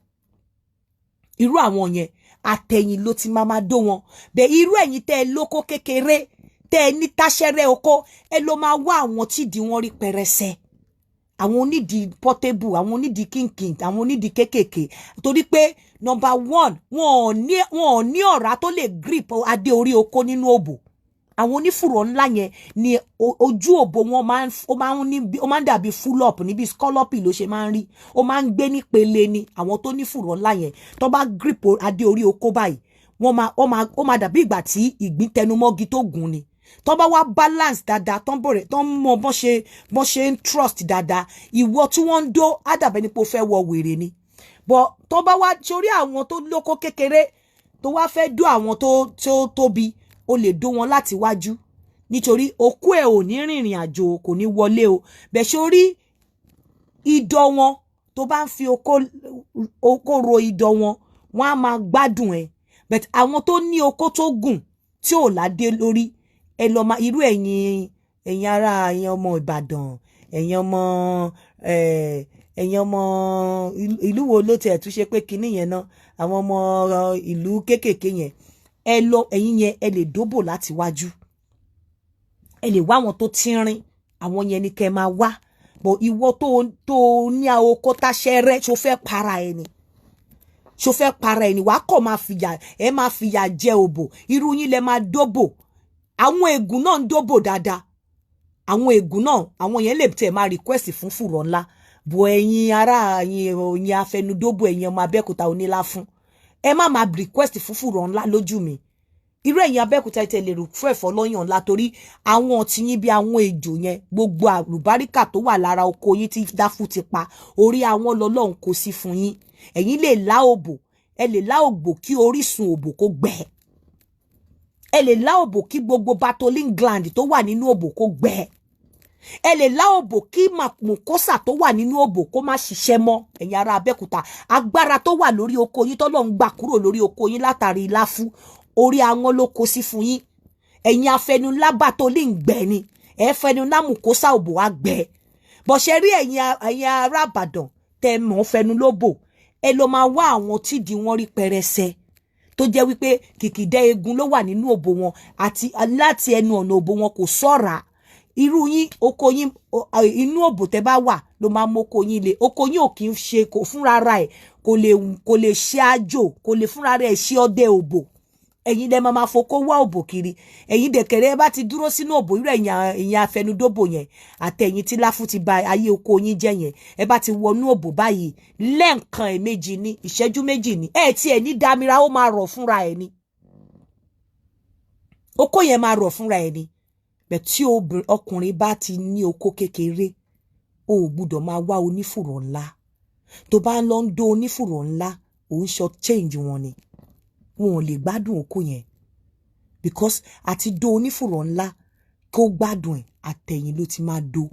Irú àwọn yẹn, àtẹ̀yìn ló ti máa máa dó wọn. Bẹ́ẹ̀ irú ẹ̀yin tẹ́ ẹ lóko kékeré, tẹ́ ẹ ní táṣẹ́rẹ́ oko, ẹ ló máa wá àwọn tídìí wọn rí pẹrẹsẹ, àwọn onídìí portable, àwọn onídìí kínkìn, àwọn onídìí kékèké, torí pé number one, wọn ò ní ọ̀rá tó lè grip adé orí oko nínú òbò. Àwọn onífùrọ̀ ńlá yẹn ni ojú òbò wọn máa ń ó máa ń ní, ó máa ń dàbí full up níbi scallop ló ṣe máa ń rí, ó máa ń gbé nípele ni. Àwọn tó ní fùrọ̀ ńlá yẹn, tó bá grip adé orí oko báyìí, wọ́n máa ó máa ó máa dàbí ìgbà tí ìgbín tẹnumọ́gi tó gùn ni. Tó bá wá balance dáadáa, tó ń bọ̀rẹ̀, tó ń mọ bọ́n ṣe ń trust dáadáa, ìwọ tí wọ́n ń dó á dàbẹ́ ni pé ó fẹ́ wọ wèrè ni. But tó bá wá sórí àwọn tó lóko kékeré, tó wá fẹ́ dó àwọn tó tóbi, o lè dó wọn láti wájú, nítorí okó ẹ̀ ò ní rìnrìn àjò, kò ní wọlé o. Bẹ̀ sórí idọ̀ wọn, tó bá ń fi okó ro idọ̀ wọn, wọ́n á máa gbádùn ẹ̀. But àwọn tó ní okó tó gùn tí ò ládé lórí, ẹ lọ máa irú ẹ̀yin ará, ẹ̀yin ọmọ Ìbàdàn, ẹ̀yin ọmọ ìlú wo ló tiẹ̀ tún ṣe pé kinní yẹn náà, àwọn ọmọ ìlú kéékèèké yẹn, ẹ lọ, ẹ̀yin yẹn, ẹ lè dóbò láti wájú, ẹ lè wá àwọn tó tínrín, àwọn yẹn ni kẹ́ máa wá. But ìwọ tó ní okó táṣẹ́rẹ́, ṣo fẹ́ para ẹni? Ṣo fẹ́ para ẹni? Wàá kọ̀ máa fìyà, ẹ máa fìyà jẹ òbò. Irú yín lẹ máa dóbò. Àwọn ègùn náà ń dóbò dáadáa, àwọn ègùn náà, àwọn yẹn lè tẹ̀ máa request fún fùrọ̀ ńlá bò. Ẹ̀yin ará, ẹ̀yin afẹnudóbò, ẹ̀yin ọmọ Abẹ́òkúta onílá fún, ẹ má máa request fún fùrọ̀ ńlá lójú mi. Irú ẹ̀yin Abẹ́òkúta tẹ̀ lè rò fún ẹ̀fọ́ lọ́yàn ńlá, torí àwọn tí yín bí àwọn ejò yẹn, gbogbo àlùbáríkà tó wà lára oko yín tí dáfú ti pa, orí àwọn lọ́lọ́run kò sí fún yín. Ẹ̀yin lè lá òbò, ẹ lè lá òbò kí orísun òbò kó gbẹ, ẹ lè lá òbò kí gbogbo Bartholin gland tó wà nínú òbò kó gbẹ, ẹ lè lá òbò kí mucosa tó wà nínú òbò kó má ṣiṣẹ́ mọ́. Ẹ̀yin ará Abẹ́òkúta, agbára tó wà lórí oko yín tọ́lọ́run gbà kúrò lórí oko yín látàrí láfú, orí àwọn ló kó sí fún yín. Ẹ̀yin afẹnulábà tó lè ń gbẹ ni ẹ fẹnulá, mucosa òbò á gbẹ bọ̀ṣẹ́ rí. Ẹ̀yin ará Ìbàdàn tẹ mọ̀ fẹnu lóbò, ẹ lọ máa wá àwọn tídìí wọn rí pẹrẹsẹ, tó jẹ́ wípé kìkìdẹ́ eegun ló wà nínú òbò wọn, àti láti ẹnu ọ̀nà òbò wọn kò sọ̀ra. Irú yín, oko yín, inú òbò tẹ́ bá wà ló máa mú oko yín le. Oko yín ò kì í ṣe kò fúnra ra ẹ̀, kò lè ṣe àjò, kò lè fúnra rẹ̀ ṣe ọdẹ òbò. Ẹ̀yin lẹ máa ma fokó wá òbò kiri. Ẹ̀yin dẹ̀kẹ̀rẹ́ bá ti dúró sínú òbò, irú ẹ̀yin afẹnudóbò yẹn, àtẹ̀yin tí láfún ti ba ayé oko yín jẹ́ yẹn, ẹ bá ti wọnú òbò báyìí lẹ́ẹ̀kan, ẹ̀ẹ̀mejì ní ìṣẹ́jú 2 ní ẹ̀ tí ẹ̀ ní damira, ó máa rọ̀ fúnra ẹ̀ ni. Okó yẹn máa rọ̀ fúnra ẹ̀ ni. Bẹ̀ tí ọkùnrin bá ti ní okó kékeré, o ò gbúdọ̀ máa wá onífùrọ̀ ńlá. Tó bá ń lọ ń dó onífùrọ̀ ńlá, ò ń short change wọn ni. Wọn ò lè gbádùn okó yẹn, because àti dó onífùrọ̀ ńlá kó gbádùn ẹ̀, àtẹ̀yìn ló ti máa dó,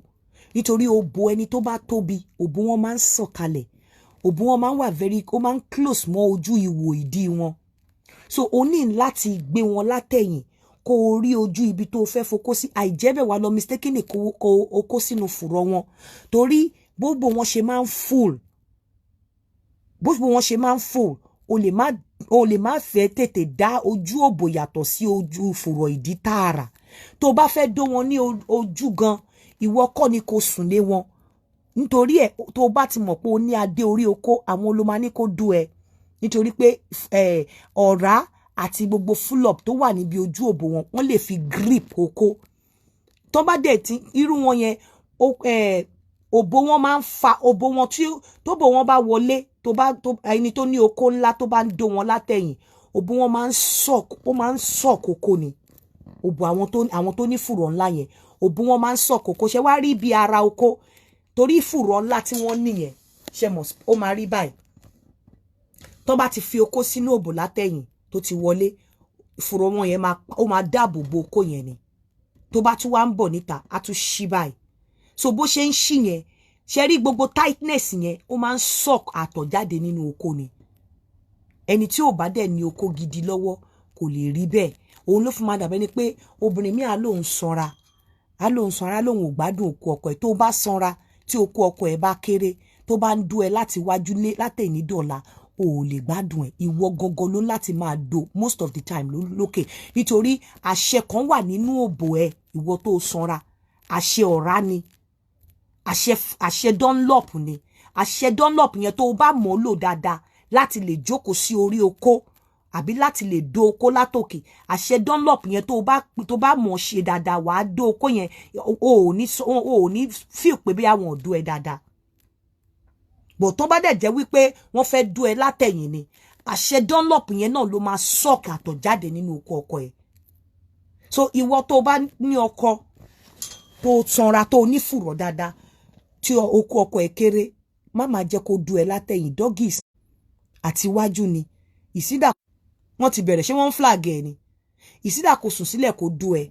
nítorí òbò ẹni tó bá tóbi, òbò wọn máa ń sọ̀kalẹ̀, òbò wọn máa ń wà very, ó máa ń close mọ́ ojú ìwò ìdí wọn. So o ní láti gbé wọn látẹ̀yìn kó o rí ojú ibi tó o fẹ́ fokó sí. Àìjẹ́bẹ̀, wá lọ mistakenly kó o kó sínú fùrọ̀ wọn, torí gbogbo wọn ṣe máa ń full, gbogbo wọn ṣe máa ń full, o lè má fẹ́ tètè dá ojú òbò yàtọ̀ sí ojú fùrọ̀ ìdí tààrà. Tó bá fẹ́ dó wọn ní ojú gan, ìwọ kọ́ ni kò sùn lé wọn, nítorí ẹ tó bá ti mọ̀ pé o ní adé orí okó, àwọn ló máa ní kó dó ẹ, nítorí pé ọ̀rá àti gbogbo full up tó wà níbi ojú òbò wọn, wọ́n lè fi grip okó. Tó bá dẹ̀ ti irú wọn yẹn, òbò wọn máa ń fa òbò wọn tí tóbò wọn bá wọlé, tó bá tó ẹni tó ní okó ńlá tó bá ń dó wọn látẹ̀yìn, òbò wọn máa ń suck, ó máa ń suck okó ni. Òbò àwọn tó ní fùrọ̀ ńlá yẹn, òbò wọn máa ń suck okó. Ṣe wá rí bí ara okó, torí fùrọ̀ ńlá tí wọ́n nìyẹn, ṣe mọ̀, ó máa rí báyìí. Tó bá ti fi okó sínú òbò látẹ̀yìn tó ti wọlé, fùrọ̀ wọn yẹn máa, ó máa dáàbò bo okó yẹn ni. Tó bá tún wá ń bọ̀ níta, á tún ṣí báyìí. So bó ṣe ń ṣí yẹn, ṣe rí gbogbo tightness yẹn, ó máa ń suck àtọ̀ jáde nínú okó ni. Ẹni tí ò bá dẹ̀ ní okó gidi lọ́wọ́ kò lè rí bẹ́ẹ̀. Òun ló fi máa dàbẹ́ ni pé obìnrin míì á lóun sanra, á lóun sanra, á lóun ò gbádùn okó ọkọ ẹ̀. Tó bá sanra, tí okó ọkọ ẹ̀ bá kéré, tó bá ń dó ẹ láti wájú látẹ̀ní dọ̀la, o ò lè gbádùn ẹ̀. Ìwọ gangan ló láti máa do most of the time lókè, nítorí àṣẹ kan wà nínú òbò ẹ. Ìwọ tó sanra, àṣẹ ọ̀rá ni, àṣẹ Dunlop ni. Àṣẹ Dunlop yẹn, tó o bá mọ̀ ọ́ lò dáadáa láti lè jókòó sí orí okó àbí láti lè dó okó látòkè, àṣẹ Dunlop yẹn, tó bá mọ̀ ọ́ ṣe dáadáa, wàá dó okó yẹn, o ò ní feel pé bí àwọn ò dó ẹ dáadáa. Bò tó bá dẹ̀ jẹ́ wípé wọ́n fẹ́ dó ẹ látẹ̀yìn ni, àṣẹ Dunlop yẹn náà ló máa suck àtọ̀ jáde nínú okó ọkọ ẹ̀. So ìwọ tó bá ní ọkọ tó sanra, tó ní fùrọ̀ dáadáa, tí okó ọkọ ẹ̀ kéré, má máa jẹ́ kó dó ẹ látẹ̀yìn. Doggies àti iwájú ni ìsídà. Wọ́n ti bẹ̀rẹ̀, ṣé wọ́n ń flag ẹ̀ ni? Ìsídà kò sùn sílẹ̀ kó dó ẹ,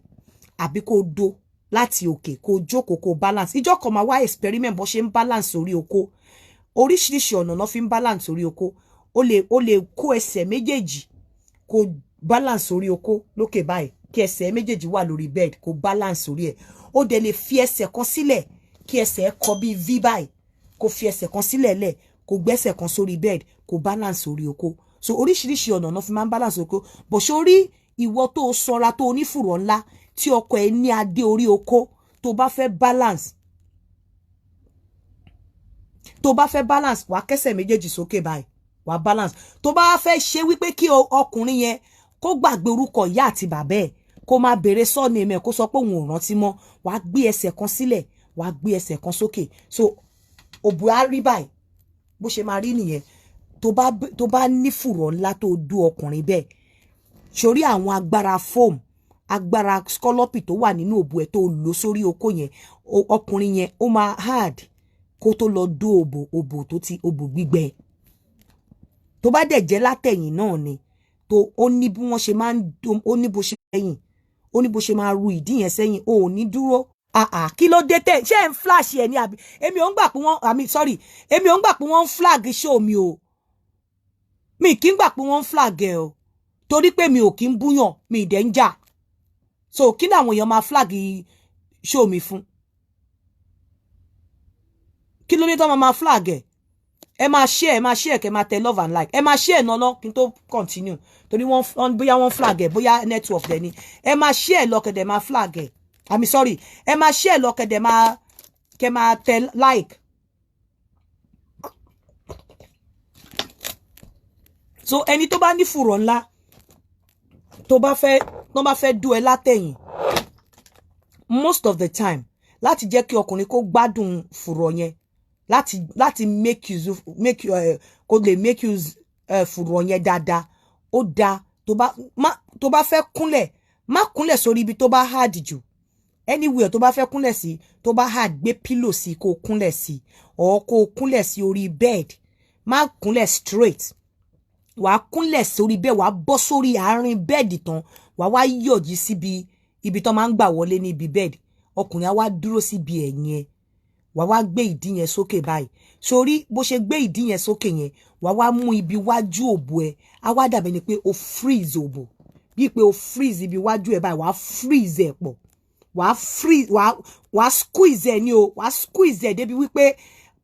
àbí kó dó láti òkè, kó jókòó, kó balance. Ìjọ kan máa wá experiment bó ṣe ń balance orí okó. Oríṣiríṣi ọ̀nà náà fi ń balance orí okó. O lè kó ẹsẹ̀ méjèèjì, kó balance orí okó lókè báyìí, kí ẹsẹ̀ méjèèjì wà lórí bed, kó balance orí ẹ̀. Ó dẹ̀ lè fi ẹsẹ̀ kan sílẹ̀, kí ẹsẹ̀ kọ bí v báyìí, kó fi ẹsẹ̀ kan sílẹ̀ lẹ̀, kó gbẹ́sẹ̀ kan sórí bed, kó balance orí okó. So oríṣiríṣi ọ̀nà náà fi máa ń balance okó. Bó ṣe rí, ìwọ tó sanra, tó onífùrọ̀ ńlá, tí ọkọ ẹ ní adé orí okó, tó bá fẹ́ balance, tó bá fẹ́ balance, wàá kẹ́sẹ̀ méjèèjì sókè báyìí, wàá balance. Tó bá fẹ́ ṣe wípé kí ọkùnrin yẹn kó gbàgbé orúkọ ìyá àti bàbá ẹ̀, kó máa béèrè surname ẹ̀, kó sọ pé òun ò rántí mọ́, wàá gbé ẹsẹ̀ kan sílẹ̀, wàá gbé ẹsẹ̀ kan sókè. So òbò á rí báyìí. Bó ṣe máa rí nìyẹn. Tó bá ní fùrọ̀ ńlá, tó dú ọkùnrin bẹ́ẹ̀, sórí àwọn agbára foam, agbára scallop tó wà nínú òbò ẹ̀, tó lò sórí okó yẹn, ọkùnrin yẹn ó máa hard kó tó lọ dó òbò tó ti òbò gbígbẹ. Tó bá dẹ̀ jẹ́ látẹ̀yìn náà ni, tó ó ní bí wọ́n ṣe máa ń, ó ní bó ṣe sẹ́yìn, ó ní bó ṣe máa ru ìdí yẹn sẹ́yìn, o ò ní dúró. Àà, kí ló dé tẹ ṣé ń flash ẹ ní? Àbí èmi ò ń gbà pé wọ́n, àmì, sorry, èmi ò ń gbà pé wọ́n ń flag show mi o. Mi kì í gbà pé wọ́n ń flag ẹ o, torí pé mi ò kí ń búyàn, mi ì dẹ̀ ń jà. So kí ni àwọn èèyàn máa flag show mi fún? Kí ló dé tó máa flag ẹ? Ẹ máa share, ẹ máa share, kẹ máa tẹ love and like. Ẹ máa share nọ́nà kí n tó continue, torí wọ́n bóyá wọ́n flag ẹ, bóyá network dẹ̀ ni. Ẹ máa share lọ, kẹ̀dẹ̀ máa flag ẹ. I sorry, ẹ máa share lọ, kẹ̀dẹ̀ máa kẹ máa tẹ like. So ẹni tó bá ní fùrọ̀ ńlá, tó bá fẹ́ dú ẹ látẹ̀yìn, most of the time, láti jẹ́ kí ọkùnrin kó gbádùn fùrọ̀ yẹn, láti make use make kó lè make use fùrọ̀ yẹn dáadáa, ó dáa tó bá fẹ́ kúnlẹ̀. Má kúnlẹ̀ sórí ibi tó bá hard jù. Anywhere tó bá fẹ́ kúnlẹ̀ sí tó bá hard, gbé pillow sí kó o kúnlẹ̀ sí, or kó o kúnlẹ̀ sí orí bed. Má kúnlẹ̀ straight. Wàá kúnlẹ̀ sórí bed, wàá bọ́ sórí àárín bed tán, wàá wá yọ̀jí síbi ibi tó máa ń gbà wọlé níbi bed. Ọkùnrin á wá dúró síbi ẹ̀yìn ẹ̀, wàá wá gbé ìdí yẹn sókè báyìí. Sórí bó ṣe gbé ìdí yẹn sókè yẹn, wàá wá mú ibi wájú òbò ẹ, á wá dàbí ni pé o freeze òbò, bíi pé o freeze ibi wájú ẹ báyìí. Wàá freeze ẹ pọ̀, wàá freeze, wàá squeeze ẹ ní o, wàá squeeze ẹ débi wípé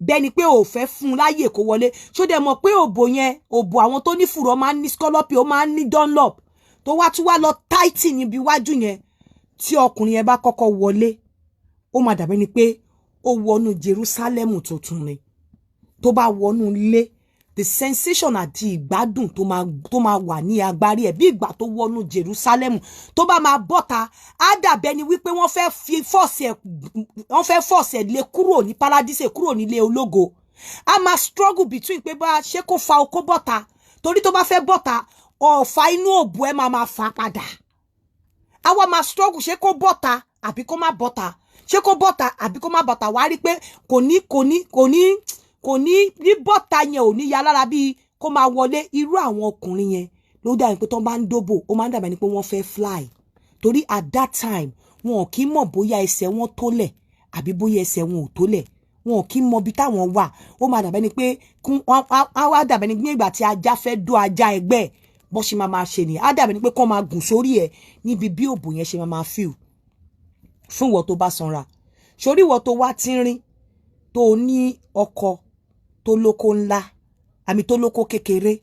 bẹ́ẹ̀ ni pé o fẹ́ fún un láyè kó wọlé. Ṣó dẹ̀ mọ̀ pé òbò yẹn, òbò àwọn tó ní fùrọ̀ máa ń ní scallop, ó máa ń ní dunlop tó wá tún wá lọ tighten níbi iwájú yẹn? Tí ọkùnrin yẹn bá kọ́kọ́ wọlé, ó máa dàbí ni pé ó wọnú Jerusalem tuntun ni. Tó bá wọnú ilé, the sensation àti ìgbádùn tó máa wà ní agbárí ẹ̀, bí ìgbà tó wọnú Jerusalem, tó bá máa bọ́ta, á dàbẹ́ ni wípé wọ́n fẹ́ fi force ẹ̀, wọ́n fẹ́ force ẹ̀ lé kúrò ní paradise, kúrò nílé ológo. Á máa struggle between pé bá ṣé kó fa okó bọ́ta, torí tó bá fẹ́ bọ́ta, ọ̀fà inú òbò ẹ̀ máa máa fà padà. Á wá máa struggle, ṣé kó bọ́ta àbí kó má bọ́ta, ṣé kó bọ́ta àbí kó má bọ́ta. Wàá rí pé kò ní ní bọ́ta yẹn, ò ní ya lára bíi kó máa wọlé. Irú àwọn ọkùnrin yẹn ló dàbí pé tó bá ń dóbò, ó máa ń dàbí ẹni pé wọ́n fẹ́ fly, torí at that time wọn ò kí mọ̀ bóyá ẹsẹ̀ wọn tólẹ̀ àbí bóyá ẹsẹ̀ wọn ò tólẹ̀. Wọn ò kí mọ ibi táwọn wà. Ó máa dàbí ẹni pé á wá dàbí ẹni pé ìgbà tí ajá fẹ́ dó ajá ẹgbẹ́ ẹ̀, bó ṣe máa máa ṣe nìyẹn. Á dàbí ẹni pé kó máa gùn sórí ẹ̀ níbi bí òbò yẹn ṣe máa máa feel fún ìwọ tó bá sanra. Sórí ìwọ tó wá tínrín, tó ní ọkọ tó lóko ńlá àmì tó lóko kékeré,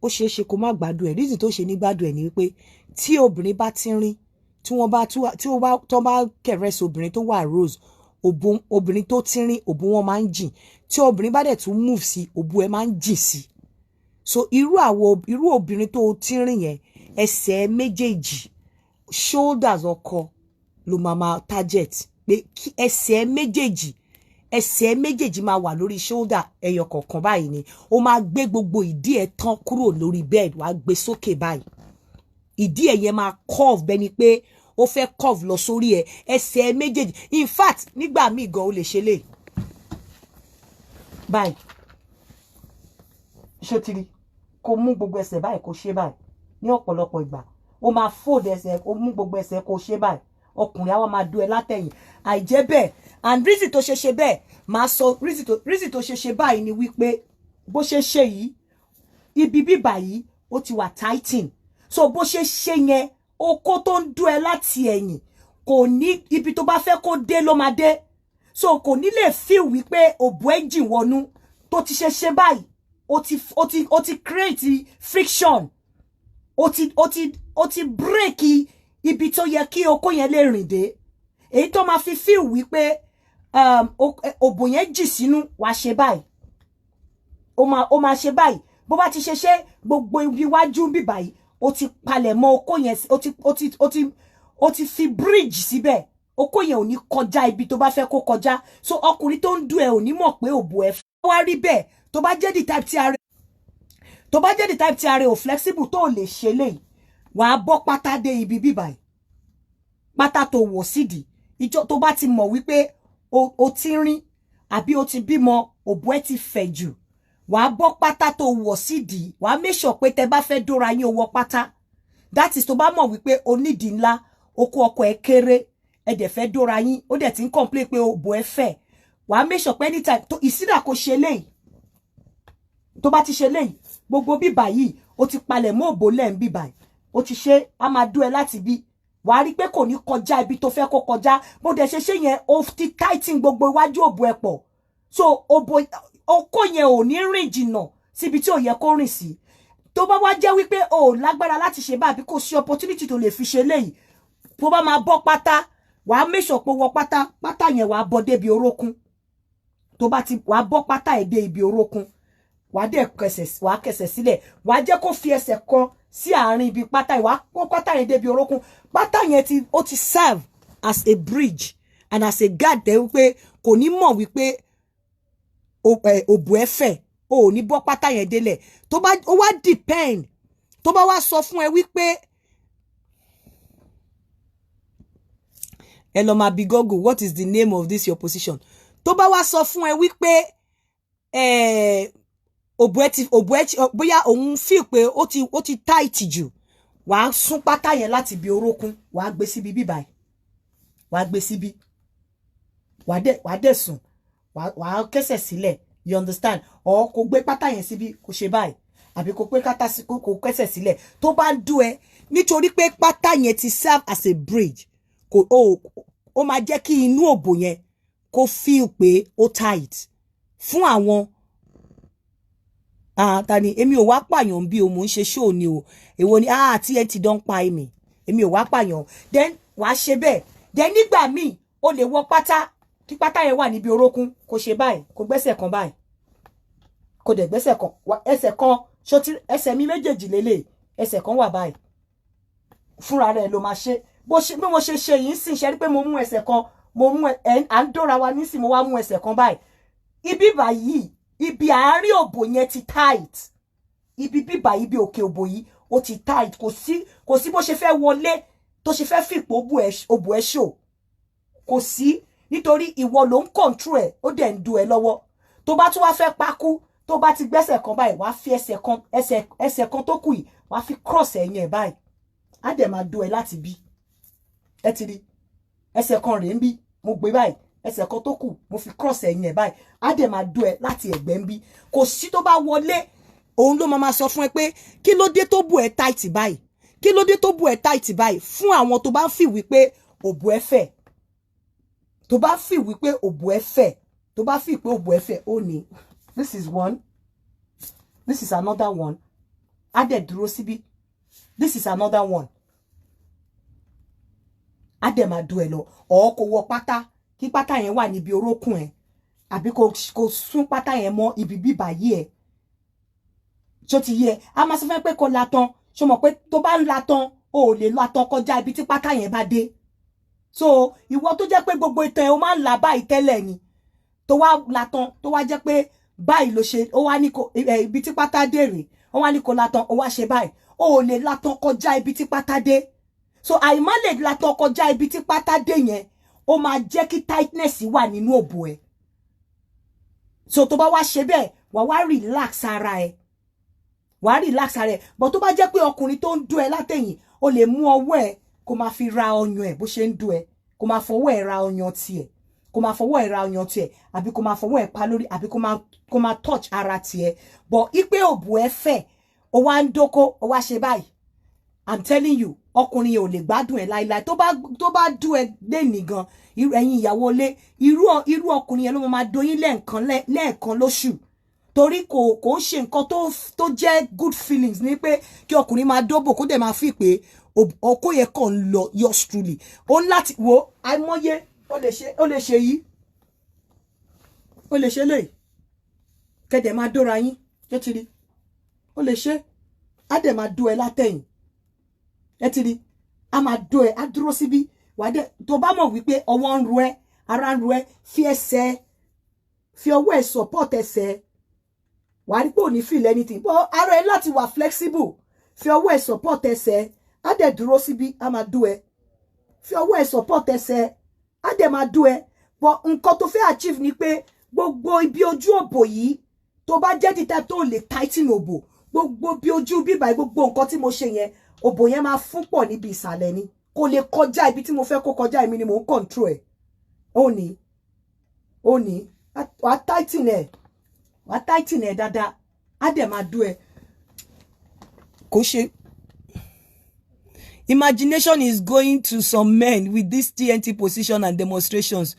ó ṣeé ṣe kó má gbádùn ẹ̀. Reason tó ṣe ní gbádùn ẹ̀ ni wípé tí obìnrin bá tínrín, tí wọ́n bá tí wọ́n bá tó bá caress obìnrin tó wà rose, òbò obìnrin tó tínrín, òbò wọn máa ń jìn. Tí obìnrin bá dẹ̀ tún move sí, òbò ẹ̀ máa ń jìn sí. So irú àwọ irú obìnrin tó tínrín yẹn, ẹsẹ̀ méjèèjì, shoulders ọkọ ló máa máa target, pé kí ẹsẹ̀ méjèèjì máa wà lórí shoulder ẹyọ kọ̀ọ̀kan báyìí ni. Ó máa gbé gbogbo ìdí ẹ̀ tán kúrò lórí bed, wàá gbé sókè báyìí. Ìdí ẹ̀ yẹn máa curve bẹ́ẹ̀ ni pé ó fẹ́ curve lọ sórí ẹ̀, ẹsẹ̀ méjèèjì. In fact, nígbà míì gan, ó lè ṣe lè báyìí. Ṣó ti rí? Kó mú gbogbo ẹsẹ̀ báyìí, kó ṣe báyìí. Ní ọ̀pọ̀lọpọ̀ ìgbà, ó máa fold ẹsẹ̀, ó mú gbogbo ẹsẹ̀, kó ṣe báyìí. Ọkùnrin á wá máa dó ẹ látẹ̀yìn. Àìjẹ́ bẹ́ẹ̀, and reason tó ṣe ṣe bẹ́ẹ̀, máa sọ reason tó ṣe ṣe báyìí ni wípé bó ṣe ṣe yìí, ibi bíbà yìí ó ti wà tighten. So bó ṣe ṣe yẹn, okó tó ń dún ẹ láti ẹ̀yìn kò ní ibi tó bá fẹ́ kó dé ló máa dé, so kò ní lè feel wípé òbò ẹ̀ jìn wọnú. Tó ti ṣe ṣe báyìí, ó ti create friction, ó ti break ibi tó yẹ kí okó yẹn lè rìn dé, èyí tó máa fi feel wípé òbò yẹn jì sínú. Wàá ṣe báyìí, ó máa ṣe báyìí. Bó bá ti ṣe ṣe gbogbo ibi iwájú bí báyìí, ó ti palẹ̀ mọ́ okó yẹn, ó ti fi bridge síbẹ̀. Okó yẹn ò ní kọjá ibi tó bá fẹ́ kó kọjá, so ọkùnrin tó ń dùn ẹ ò ní mọ̀ pé òbò ẹ wá rí bẹ́ẹ̀. Tó bá jẹ́ the type tí ara ò flexible tó lè ṣe léyìí, wàá bọ́ pátá dé ibi bíbáyìí, pátá tó wọ̀ sídìí. Ìjọ tó bá ti mọ̀ wípé o ti rín àbí o ti bímọ, òbò ẹ ti fẹ̀ jù, wàá bọ́ pátá tó wọ̀ sídìí. Wàá make sure pé tẹ bá fẹ́ dóra yín, o wọ pátá. That is, tó bá mọ̀ wípé o nídìí ńlá, okó ọkọ ẹ kéré, ẹ dẹ̀ fẹ́ dóra yín, ó dẹ̀ ti ń complain pé òbò ẹ fẹ̀, wàá make sure pé anytime tó ìsídà kó ṣe léyìí. Tó bá ti ṣe léyìí, gbogbo bíbà yìí, ó ti palẹ̀ mọ́ òbò lẹ́ ń bíbà yìí, ó ti ṣe, á máa dún ẹ láti bí. Wàá rí pé kò ní kọjá ibi tó fẹ́ kó kọjá. Bó dẹ̀ ṣe ṣe yẹn, ó ti tighten gbogbo iwájú òbò ẹ pọ̀, so òbò okó yẹn ò ní rìn jìnnà síbi tí ò yẹ kó rìn sí. Tó bá wá jẹ́ wípé o ò lágbára láti ṣe báyìí, kò sí opportunity tó lè fi ṣe léyìí, tó bá máa bọ́ pátá, wàá make sure pé wọ pátá. Pátá yẹn, wàá bọ́ débi orókún. Tó bá ti wàá bọ́ pátá ẹ̀ dé ibi orókún, wàá dẹ̀ kẹsẹ̀, wàá kẹsẹ̀ sílẹ̀, wàá jẹ́ kó fi ẹsẹ̀ kan sí àárín ibi pátá yìí, wàá kó pátá yẹn débi orókún. Pátá yẹn ti ó ti serve as a bridge and as a guard tẹ́ wípé kò ní mọ̀ wípé òbò ẹ fẹ̀. O ò ní bọ́ pátá yẹn délẹ̀. Tó bá ó wá depend, tó bá wá sọ fún ẹ wípé Ẹ lọ máa bi Google, "What is the name of this your position?" Tó bá wá sọ fún ẹ wípé òbò ẹ ti òbò ẹ ti bóyá òun feel pé ó ti tight jù, wàá sún pátá yẹn láti ibi orókún, wàá gbé síbi bíbáyìí, wàá gbé síbi, wàá dẹ̀ sùn, wàá kẹsẹ̀ sílẹ̀, you understand? Or kò gbé pátá yẹn síbi, kò ṣe báyìí, àbí kò pé kátà sí, kò kẹsẹ̀ sílẹ̀ tó bá ń dún ẹ, nítorí pé pátá yẹn ti serve as a bridge. Kò ó máa jẹ́ kí inú òbò yẹn kó feel pé ó tight fún àwọn. Ah, ta ni? Èmi ò wá pààyàn bí o, mò ń ṣe show ni o. Èwo ni? Ah, TNT don pa èmi. Èmi ò wá pààyàn. Then wàá ṣe bẹ́ẹ̀. Then nígbà míì, o lè wọ pátá, kí pátá yẹn wà níbi orókún, kó ṣe báyìí, kó gbẹ́sẹ̀ kan báyìí, kó dẹ̀ gbẹ́sẹ̀ kan, ẹsẹ̀ kan ṣó ti ẹsẹ̀ mi méjèèjì lélẹ̀, ẹsẹ̀ kan wà báyìí. Fúnra rẹ̀ ló máa ṣe. Bó ṣe bí mo ṣe ṣe yìí ń sìn, ṣe rí pé mo mú ẹsẹ̀ kan, mo mú ẹ, à ń dóra wa nísìn, mo wá mú ẹsẹ̀ kan báyìí. Ibi báyìí, ibi àárín òbò yẹn ti tight. Ibi bíbà, ibi òkè òbò yìí, ó ti tight. Kò sí bó ṣe fẹ́ wọlé, tó ṣe fẹ́ fìpò òbò ẹ ṣò, kò sí, nítorí ìwọ ló ń control ẹ̀, ó dẹ̀ ń du ẹ lọ́wọ́. Tó bá tún wá fẹ́ pákú, tó bá ti gbẹ́sẹ̀ kan báyìí, wàá fi ẹsẹ̀ kan, ẹsẹ̀ kan tó kù yìí, wàá fi cross ẹ̀yìn ẹ̀ báyìí, á dẹ̀ máa do ẹ láti bí. Ẹ ti rí, ẹsẹ̀ kan rèé ń bí, mo gbé báyìí, ẹsẹ̀ kan tó kù, mo fi cross ẹ̀yìn ẹ̀ báyìí, á dẹ̀ máa do ẹ láti ẹ̀gbẹ́ ń bí. Kò sí, tó bá wọlé, òun ló máa sọ fún ẹ pé kí ló dé tó bù ẹ tight báyìí, kí ló dé tó bù ẹ tight báyìí. Fún àwọn tó bá ń fi wípé òbò ẹ fẹ̀, tó bá fi wípé òbò ẹ fẹ̀, tó bá fi pé òbò ẹ fẹ̀, ó ní this is one, this is another one, á dẹ̀ dúró síbí. This is another one, á dẹ̀ máa dún ẹ lọ. Ọ̀ kò wọ pátá, kí pátá yẹn wà níbi orókùn ẹ, àbí kò sún pátá yẹn mọ́ ibi bíbà yìí ẹ. Ṣó ti yẹ? A máa sọ fún ẹ pé kó latan. Ṣó mọ̀ pé tó bá ń latan, o ò lè latan kọjá ibi tí pátá yẹn bá dé? So ìwọ tó jẹ́ pé gbogbo ìtàn ẹ̀ o máa ń là báyìí tẹ́lẹ̀ ni, tó wá latan, tó wá jẹ́ pé báyìí ló ṣe, ó wá ní kò ibi tí pátá dé rè, ó wá ní kó latan, ó wá ṣe báyìí, o ò lè latan kọjá ibi tí pátá dé. So àìmá lè latan kọjá ibi tí pátá dé yẹn, ó máa jẹ́ kí tightness wà nínú òbò ẹ̀. So tó bá wá ṣe bẹ́ẹ̀, wà wá relax ara ẹ̀, wà á relax ara ẹ̀. But tó bá jẹ́ pé ọkùnrin tó ń dún ẹ látẹ̀yìn, o lè mú ọwọ́ ẹ, kó máa fi ra ọyàn ẹ̀ bó ṣe ń dún ẹ, kó máa fọwọ́ ẹ̀ ra ọyàn tiẹ̀, kó máa fọwọ́ ẹ̀ ra ọyàn tiẹ̀, àbí kó máa fọwọ́ ẹ̀ pa lórí, àbí kó máa touch ara tiẹ̀. But ipe òbò ẹ fẹ̀, ó wá ń dóko, ó wá ṣe báyìí, I'm telling you, ọkùnrin yẹn ò lè gbádùn ẹ láíláí. Tó bá dún ẹ lẹ́nìí gan, ẹ̀yin ìyàwó ilé, irú ọkùnrin yẹn ló máa dóyín lẹ́ẹ̀kan lẹ́ẹ̀kan lóṣù, torí kò ń ṣe nǹkan tó jẹ́ good feelings ní pé kí ọkùnrin máa dóbò, kó dẹ̀ máa fi pé ọkọ yẹn kàn ń lọ. Yours truly, ó ń láti wo àìmọye. Ó lè ṣe yìí, ó lè ṣe léyìí, kẹ́dẹ̀ máa dóra yín. Ṣé ti rí? Ó lè ṣe, á dẹ̀ máa dó ẹ látẹ̀yìn. Ẹ ti rí, á máa dó ẹ, á dúró síbí. Wàá dẹ̀, tó bá mọ̀ wípé ọwọ́ ń ro ẹ, ara ń ro ẹ, fi ẹsẹ̀, fi ọwọ́ ẹ support ẹsẹ̀, wàá rí pé ò ní feel anything. But ara ẹ láti wà flexible. Fi ọwọ́ ẹ support ẹsẹ̀, á dẹ̀ dúró síbí, á máa dó ẹ. Fi ọwọ́ ẹ support ẹsẹ̀, á dẹ̀ máa dó ẹ. But nǹkan tó fẹ́ achieve ni pé gbogbo ibi ojú òbò yìí, tó bá jẹ́ the type tó lè tighten òbò, gbogbo bí ojú bíbà, gbogbo nǹkan tí mo ṣe yẹn, òbò yẹn máa fún pọ̀ níbi ìsàlẹ̀ ni, kò lè kọjá ibi tí mo fẹ́ kó kọjá. Èmi ni mò ń control ẹ̀. Ó ní wàá tighten ẹ̀, wàá tighten ẹ̀ dáadáa, á dẹ̀ máa dó ẹ. Kò ṣe. Imagination is going to some men with this TNT position and demonstrations.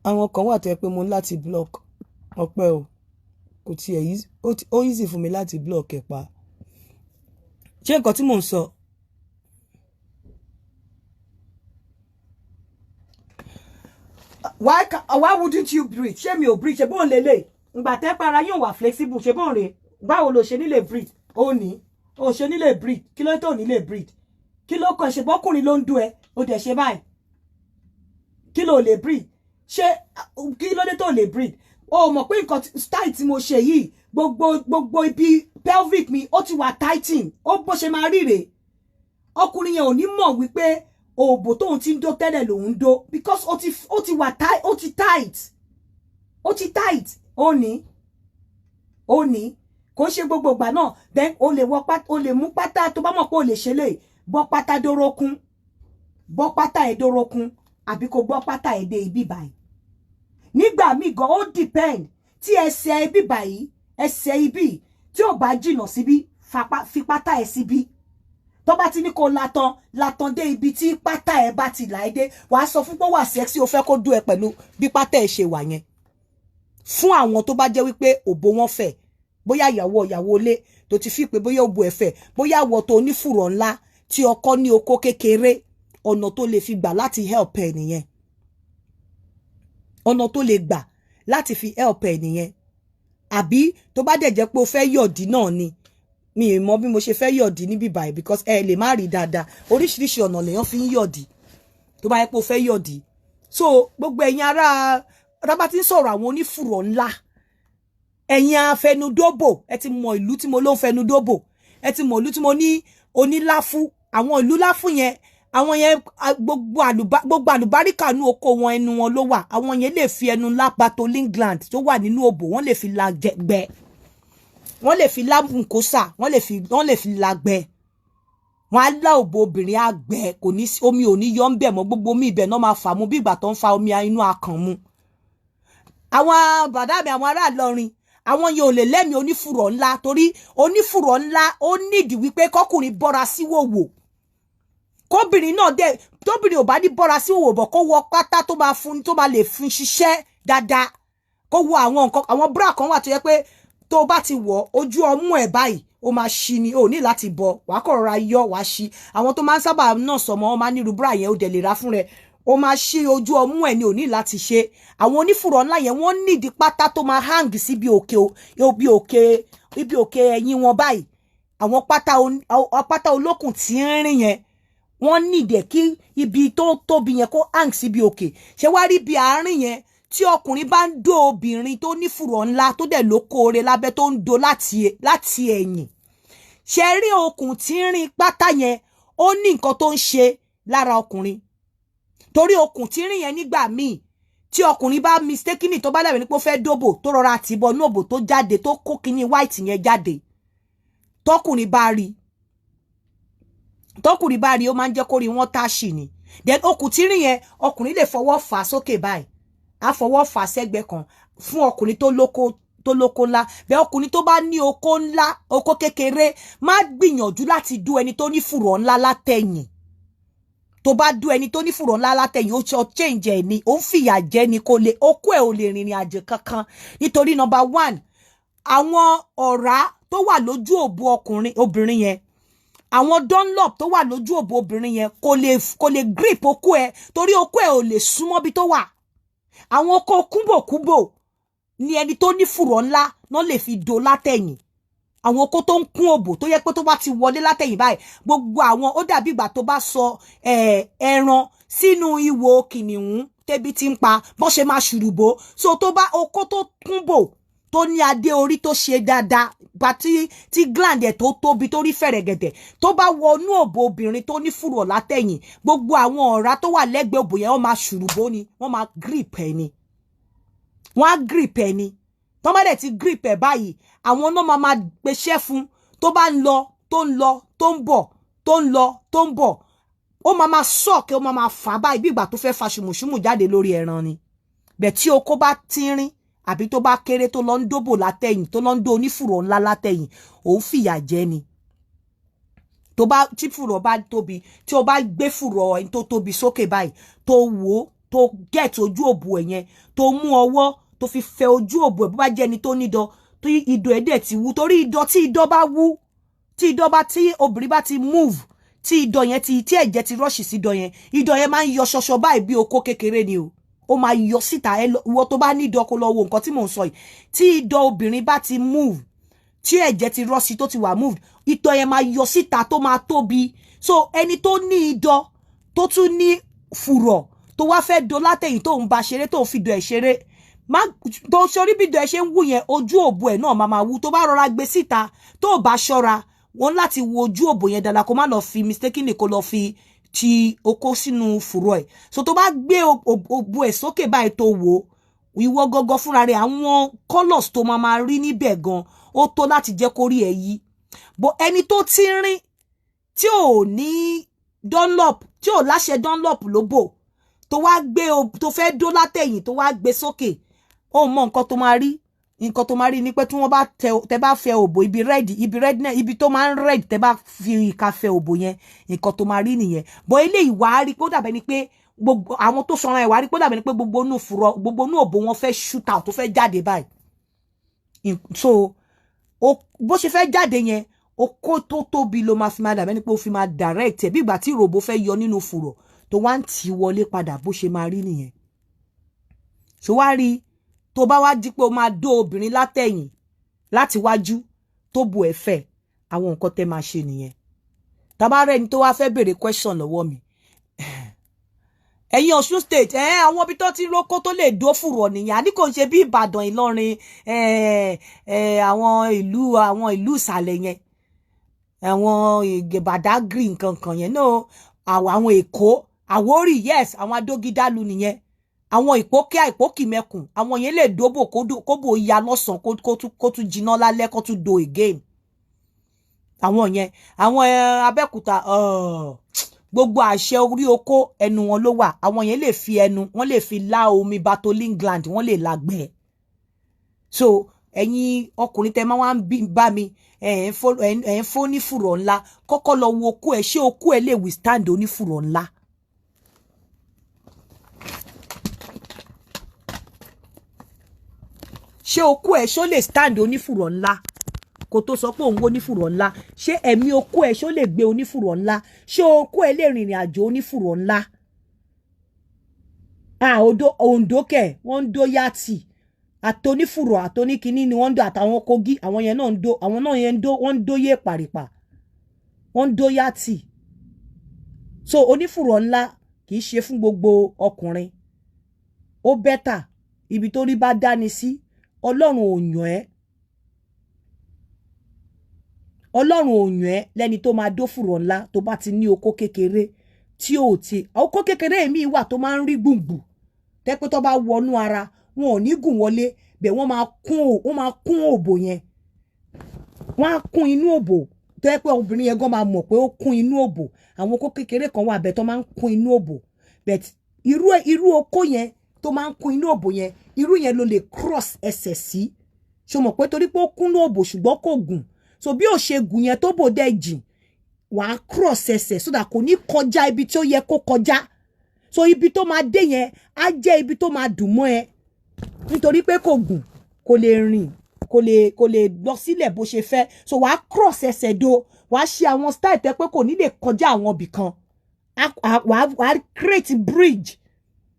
Àwọn kan wà tó yẹ pé mo ní láti block. Ọpẹ́ o, kò tiẹ̀ ó easy fún mi láti block ẹ̀ pa. Ṣé nǹkan tí mò ń sọ? Why wouldn't you breathe? Ṣé mi ò breathe? Ṣe bóun lélẹ̀ ìgbà tẹ́ para yóò wà flexible? Ṣe bóun rè? Báwo lo ṣe nílè breathe? Ó ní o ṣe nílè breathe. Kí ló tó nílè breathe? Kí ló kàn ṣe? Bọ́kùnrin ló ń dún ẹ, ó dẹ̀ ṣe báyìí, kí ló lè breathe? Ṣé kí ló dé tó lè breathe? O mọ̀ pé nǹkan style tí mo ṣe yìí, gbogbo ibi pelvic mi, ó ti wà tighten. Ó bó ṣe máa ríre, ọkùnrin yẹn ò ní mọ̀ wípé òbò tóun ti ń dó tẹ́lẹ̀ lòun ń dó, because ó ti wà tight, ó ti tight, ó ti tight. Ó ní kò ń ṣe gbogbo ìgbà náà. Then o lè wọ pátá, o lè mú pátá tó bá mọ̀ pé o lè ṣe, lè bọ́ pátá dórókún, bọ́ pátá ẹ̀ dórókún, àbí kò bọ́ pátá ẹ̀ dé ibi báyìí. Nígbà míì gan, ó depend. Tí ẹsẹ̀ ibi báyìí, ẹsẹ̀ ibi tí ò bá jìnnà síbí, fi pátá ẹ̀ síbí. Tó bá ti ní kó latan latan dé ibi tí pátá ẹ̀ bá ti là ẹ́ dé, wàá sọ fún pé wà sexy, o fẹ́ kó dún ẹ pẹ̀lú bí pátá ẹ̀ ṣe wà yẹn. Fún àwọn tó bá jẹ́ wípé òbò wọn fẹ̀, bóyá ìyàwó ilé tó ti fi pé bóyá òbò ẹ̀ fẹ̀, bóyá àwọ̀ tó onífùrọ̀ ńlá tí ọkọ ní okó kékeré, ọ̀nà tó lè fi gbà láti help ẹ nìyẹn. Ọ̀nà tó lè gbà láti fi help ẹ nìyẹn. Àbí tó bá dẹ̀ jẹ́ pé o fẹ́ yọ̀dí náà ni, mi ì mọ bí mo ṣe fẹ́ yọ̀dí níbí báyìí, because ẹ lè má rí dáadáa. Oríṣiríṣi ọ̀nà lèèyàn fi ń yọ̀dí tó bá yẹ pé o fẹ́ yọ̀dí. So gbogbo ẹ̀yin ará rábà tí ń sọ̀rọ̀, àwọn onífùrọ̀ ńlá, ẹ̀yin afẹnudóbò, ẹ ti mọ ìlú tí mo ló ń fẹnudóbò, ẹ ti mọ ìlú tí mo ní oníláfú. Àwọn ìlú láfú yẹn, àwọn yẹn, gbogbo àlùbáríkà nú oko wọn, ẹnu wọn ló wà. Àwọn yẹn lè fi ẹnu ńlá Bartholin gland tó wà nínú òbò, wọ́n lè fi la gbẹ, wọ́n lè fi lá mucosa, wọ́n lè fi la gbẹ. Wọ́n á lá òbò obìnrin, á gbẹ, kò ní omi, ò ní yọ ń bẹ̀ mọ́. Gbogbo omi ibẹ̀ náà máa fà mú bí ìgbà tó ń fa omi inú akàn mu. Àwọn bàdá mi, àwọn ará Ìlọrin, àwọn yẹn ò lè lẹ́mìí onífùrọ̀ ńlá, torí onífùrọ̀ ńlá, ó nídìí wípé kọkùnrin bọ́ra síwòwò, kóbìnrin náà dẹ̀, tóbìnrin ò bá ní bọ́ra síwòwò bọ̀, kó wọ pátá tó máa fún, tó máa lè fún ṣiṣẹ́ dáadáa, kó wọ àwọn nǹkan, àwọn bra kan wà tó yẹ pé tó bá ti wọ̀, ojú ọmú ẹ̀ báyìí ó máa ṣí ni, ò ní láti bọ̀, wàá kọ̀ rọra yọ, wàá ṣí. Àwọn tó máa ń sábà náà sọmọ, wọn máa ní irú bra yẹn, ó dẹ̀ lè ra fún rẹ, ó máa ṣí ojú ọmú ẹ̀ ni, ò ní láti ṣe. Àwọn onífùrọ̀ ńlá yẹn, wọ́n nídìí pátá tó máa hang síbi òkè, ibi òkè ẹ̀yìn wọn báyìí. Àwọn pátá olókùn tí ń rìn yẹn, wọ́n nídìí kí ibi tó tóbi yẹn kó hang síbi òkè. Ṣé wá rí ibi àárín yẹn, tí ọkùnrin bá ń dó obìnrin tó ní fùrọ̀ ńlá, tó dẹ̀ lókóore lábẹ́, tó ń do láti ẹ̀yìn, ṣe rí okùn tí ń rìn pátá yẹn, ó ní nǹkan tó ń ṣe lára ọkùnrin, torí okùn tí ń rìn yẹn, nígbà míì tí ọkùnrin bá mistakenly, tó bá dàbí ní pé ó fẹ́ dóbò, tó rọra tìbọ̀ ní òbò, tó jáde, tó kó kinní white yẹn jáde, tọkùnrin bá rí, ó máa ń jẹ́ kó rí wọ́n táṣì ni. Then okùn tí rìn yẹn, ọkùnrin lè fọwọ́ fà sókè báyìí, á fọwọ́ fà sẹ́gbẹ́ kan, fún ọkùnrin tó lóko ńlá bẹ́ẹ̀. Ọkùnrin tó bá ní okó ńlá, okó kékeré, má gbìyànjú láti dú ẹni tó ní fùrọ̀ ńlá látẹ̀yìn. Tó bá dú ẹni tó ní fùrọ̀ ńlá látẹ̀yìn, ó ṣe change ẹ̀ ni, ó ń fìyà jẹ ni. Kò lè, okó ẹ̀ ò lè rìnrìn àjò kankan, nítorí number one, àwọn ọ̀rá tó wà lójú òbò ọkùnrin, obìnrin yẹn, àwọn Dunlop tó wà lójú òbò obìnrin yẹn, kò lè grip okó ẹ̀, torí okó ẹ̀ ò lè súnmọ́ bí tó wà. Àwọn okó kúbòkúbò ni ẹni tó ní fùrọ̀ ńlá náà lè fi do látẹ̀yìn. Àwọn okó tó ń kún òbò, tó yẹ pé tó bá ti wọlé látẹ̀yìn báyìí, gbogbo àwọn, ó dàbí ìgbà tó bá sọ ẹran sínú ìwò kìnìún tẹ́bi ti ń pa, bó ṣe máa ṣùrùbó. So tó bá okó tó kún bò, tó ní adé orí tó ṣe dáadáa, bá tí gland ẹ̀ tó tóbi, tó rí fẹ̀rẹ̀gẹ̀dẹ̀, tó bá wọnú òbò obìnrin tó ní fùrọ̀ látẹ̀yìn, gbogbo àwọn ọ̀rá tó wà lẹ́gbẹ̀ẹ́ òbò yẹn, wọ́n máa ṣùrùbó ni, wọ́n máa grip ẹ̀ ni, wọ́n á grip ẹ̀ ni. Tó bá dẹ̀ ti grip ẹ̀ báyìí, àwọn náà máa gbéṣẹ́ fún. Tó bá ń lọ, tó ń lọ, tó ń bọ̀, tó ń lọ, tó ń bọ̀, ó máa suck, ó máa fà báyìí, bí ìgbà tó fẹ́ fa ṣùmùṣùmù jáde lórí ẹran ni. Bẹ̀ tí okó bá tínrín àbí tó bá kéré, tó lọ ń dóbò látẹ̀yìn, tó lọ ń dó onífùrọ̀ ńlá látẹ̀yìn, òun fìyà jẹ ni. Tó bá tí fùrọ̀ bá tóbi, tí o bá gbé fùrọ̀ ẹni tó tóbi sókè báyìí, tó wò ó, tó get ojú òbò ẹ̀ yẹn, tó mú ọwọ́ tó fi fẹ ojú òbò ẹ̀, bó bá jẹ́ ẹni tó nídọ̀, tó ìdọ̀ ẹ̀ dẹ̀ ti wú, torí ìdọ̀, tí ìdọ̀ bá wú, tí ìdọ̀ bá, tí obìnrin bá ti move, tí ìdọ̀ yẹn ti, tí ẹ̀jẹ̀ ti rush sí ìdọ̀ yẹn, ìdọ̀ yẹn máa ń yọ ṣọṣọ báyìí bí okó kékeré ni o. Ó máa yọ síta. Ẹ ìwọ tó bá nídọ̀, kó lọ wo nǹkan tí mò ń sọ yìí. Tí ìdọ̀ obìnrin bá ti move, tí ẹ̀jẹ̀ ti rush tó ti wà move, ìtọ̀ yẹn máa yọ síta, tó máa tóbi. So ẹni tó ní ìdọ̀, tó tún ní fùrọ̀, Tó wá fẹ́ do látẹ̀yìn, tó ń ba ṣeré, tó ń fi do ẹ̀ ṣeré, má tó sórí bí do ẹ̀ ṣe ń wú yẹn, ojú òbò ẹ̀ náà máa máa wú. Tó bá rọra gbé síta, tó bá ṣọ́ra wọn láti wo ojú òbò yẹn dáadáa, kó má lọ fi mistakenly kó lọ fi ti okó sínú fùrọ̀ ẹ̀. So tó bá gbé òbò ẹ̀ sókè báyìí, tó wò ó, ìwọ gọgọ fúnra rẹ̀, àwọn colours tó máa máa rí níbẹ̀ gan, ó tó láti jẹ́ kó rí ẹ yí. But ẹni tó tínrín, tí ò ní Dunlop, tí ò láṣẹ Dunlop lóbò, tó wá gbé, tó fẹ́ dó látẹ̀yìn, tó wá gbé sókè, ó mọ nǹkan tó máa rí. Nǹkan tó máa rí ni pé tí wọ́n bá tẹ bá fẹ́ òbò, ibi red, ibi red náà, ibi tó máa ń red, tẹ bá fi ìka fẹ́ òbò yẹn, nǹkan tó máa rí nìyẹn. But eléyìí, wàá rí pé ó dàbẹ́ ni pé gbogbo àwọn tó sanra ẹ̀, wàá rí pé ó dàbẹ́ ni pé gbogbo inú fùrọ̀, gbogbo inú òbò wọn fẹ́ shoot out, tó fẹ́ jáde báyìí. So bó ṣe fẹ́ jáde yẹn, okó tó tóbi ló máa fi máa dàbẹ́ ni pé ó fi máa direct ẹ̀, bí ìgbà tí ìròbó fẹ́ yọ nínú fùrọ̀ tó wá ń tì wọlé padà, bó ṣe máa rí nìyẹn. Ṣó wá rí, tó bá wá di pé o máa dó obìnrin látẹ̀yìn, láti wájú, tó bu ẹ̀fẹ̀, àwọn nǹkan tẹ́ máa ṣe nìyẹn. Tàbá rẹ́ni tó wá fẹ́ béèrè question lọ́wọ́ mi, ẹ̀yin Ọ̀ṣun State ẹ̀, àwọn ibi tó ti ń rókó tó lè dó fùrọ̀ nìyẹn. Àní kò ń ṣe bí Ìbàdàn, Ìlọrin, àwọn ìlú ìsàlẹ̀ yẹn, àwọn Badagry, nǹkan kan yẹn náà, àwọn Èkó, Àwórì, yes, àwọn Adógídálù nìyẹn, àwọn Ìpókíà, Ìpókìmẹkùn, àwọn yẹn lè dóbò kóbò ya lọ́sàn-án, kó tún jiná lálẹ́, kó tún do again. Àwọn yẹn, àwọn Abẹ́òkúta, gbogbo àṣẹ orí okó ẹnu wọn ló wà. Àwọn yẹn lè fi ẹnu wọn, lè fi lá omi Bartholin gland, wọn lè lágbẹ. So ẹ̀yin ọkùnrin tẹ máa ń bá mi, ẹ̀ ń fó ní fùrọ̀ ńlá, kọ́kọ́ lọ wo okó ẹ̀. Ṣé okó ẹ̀ lè withstand onífùrọ̀ ńlá? Ṣé okó ẹ̀ ṣó lè stand onífùrọ̀ ńlá kó tó sọ pé òun wo onífùrọ̀ ńlá? Ṣé ẹ̀mí okó ẹ̀ ṣó lè gbé onífùrọ̀ ńlá? Ṣé okó ẹ̀ lè rìnrìn àjò onífùrọ̀ ńlá? Ah, Ondo, Ondo kẹ̀, wọ́n ń dó yàtì àtonífùrọ̀ àtoníkiní ni wọ́n ń dó, àtàwọn Kogi, àwọn yẹn náà ń dó, àwọn náà yẹn ń dó, wọ́n ń dó yé pàrìpà, wọ́n ń dó yàtì. So onífùrọ̀ ńlá kì í ṣe fún gbogbo ọkùnrin. Ó better ibi tó rí bá dání sí. Ọlọ́run ò yàn ẹ́, Ọlọ́run ò yàn ẹ́ lẹ́ni tó máa dófùrọ̀ ńlá. Tó bá ti ní okó kékeré, tí ò ti okó kékeré mi wà tó máa ń rí gbùngbùn, tẹ́pẹ́ tó bá wọnú ara wọn ò ní gùn wọlé bẹ́ẹ̀, wọ́n máa kún òbò yẹn, wọ́n á kún inú òbò, tó yẹ pé obìnrin yẹn gan máa mọ̀ pé ó kún inú òbò. Àwọn okó kékeré kan wà bẹ́ẹ̀ tó máa ń kún inú òbò. But irú okó yẹn tó máa ń kún inú òbò yẹn, irú yẹn ló lè cross ẹsẹ̀ sí. Ṣo mọ̀ pé torí pé ó kún ní òbò ṣùgbọ́n kò gùn, so bí ó ṣe gùn yẹn tó bò dẹ́ jìn, wàá cross ẹsẹ̀ so that kò ní kọjá ibi tí ó yẹ kó kọjá. So ibi tó máa dé yẹn á jẹ́ ibi tó máa dùn mọ́ ẹ, nítorí pé kò gùn, kò lè rìn, kò lè lọ sílẹ̀ bó ṣe fẹ́. So wàá cross ẹsẹ̀ do, wàá ṣe àwọn style tẹ́ pé kò ní lè kọjá àwọn ibì kan. Wàá create bridge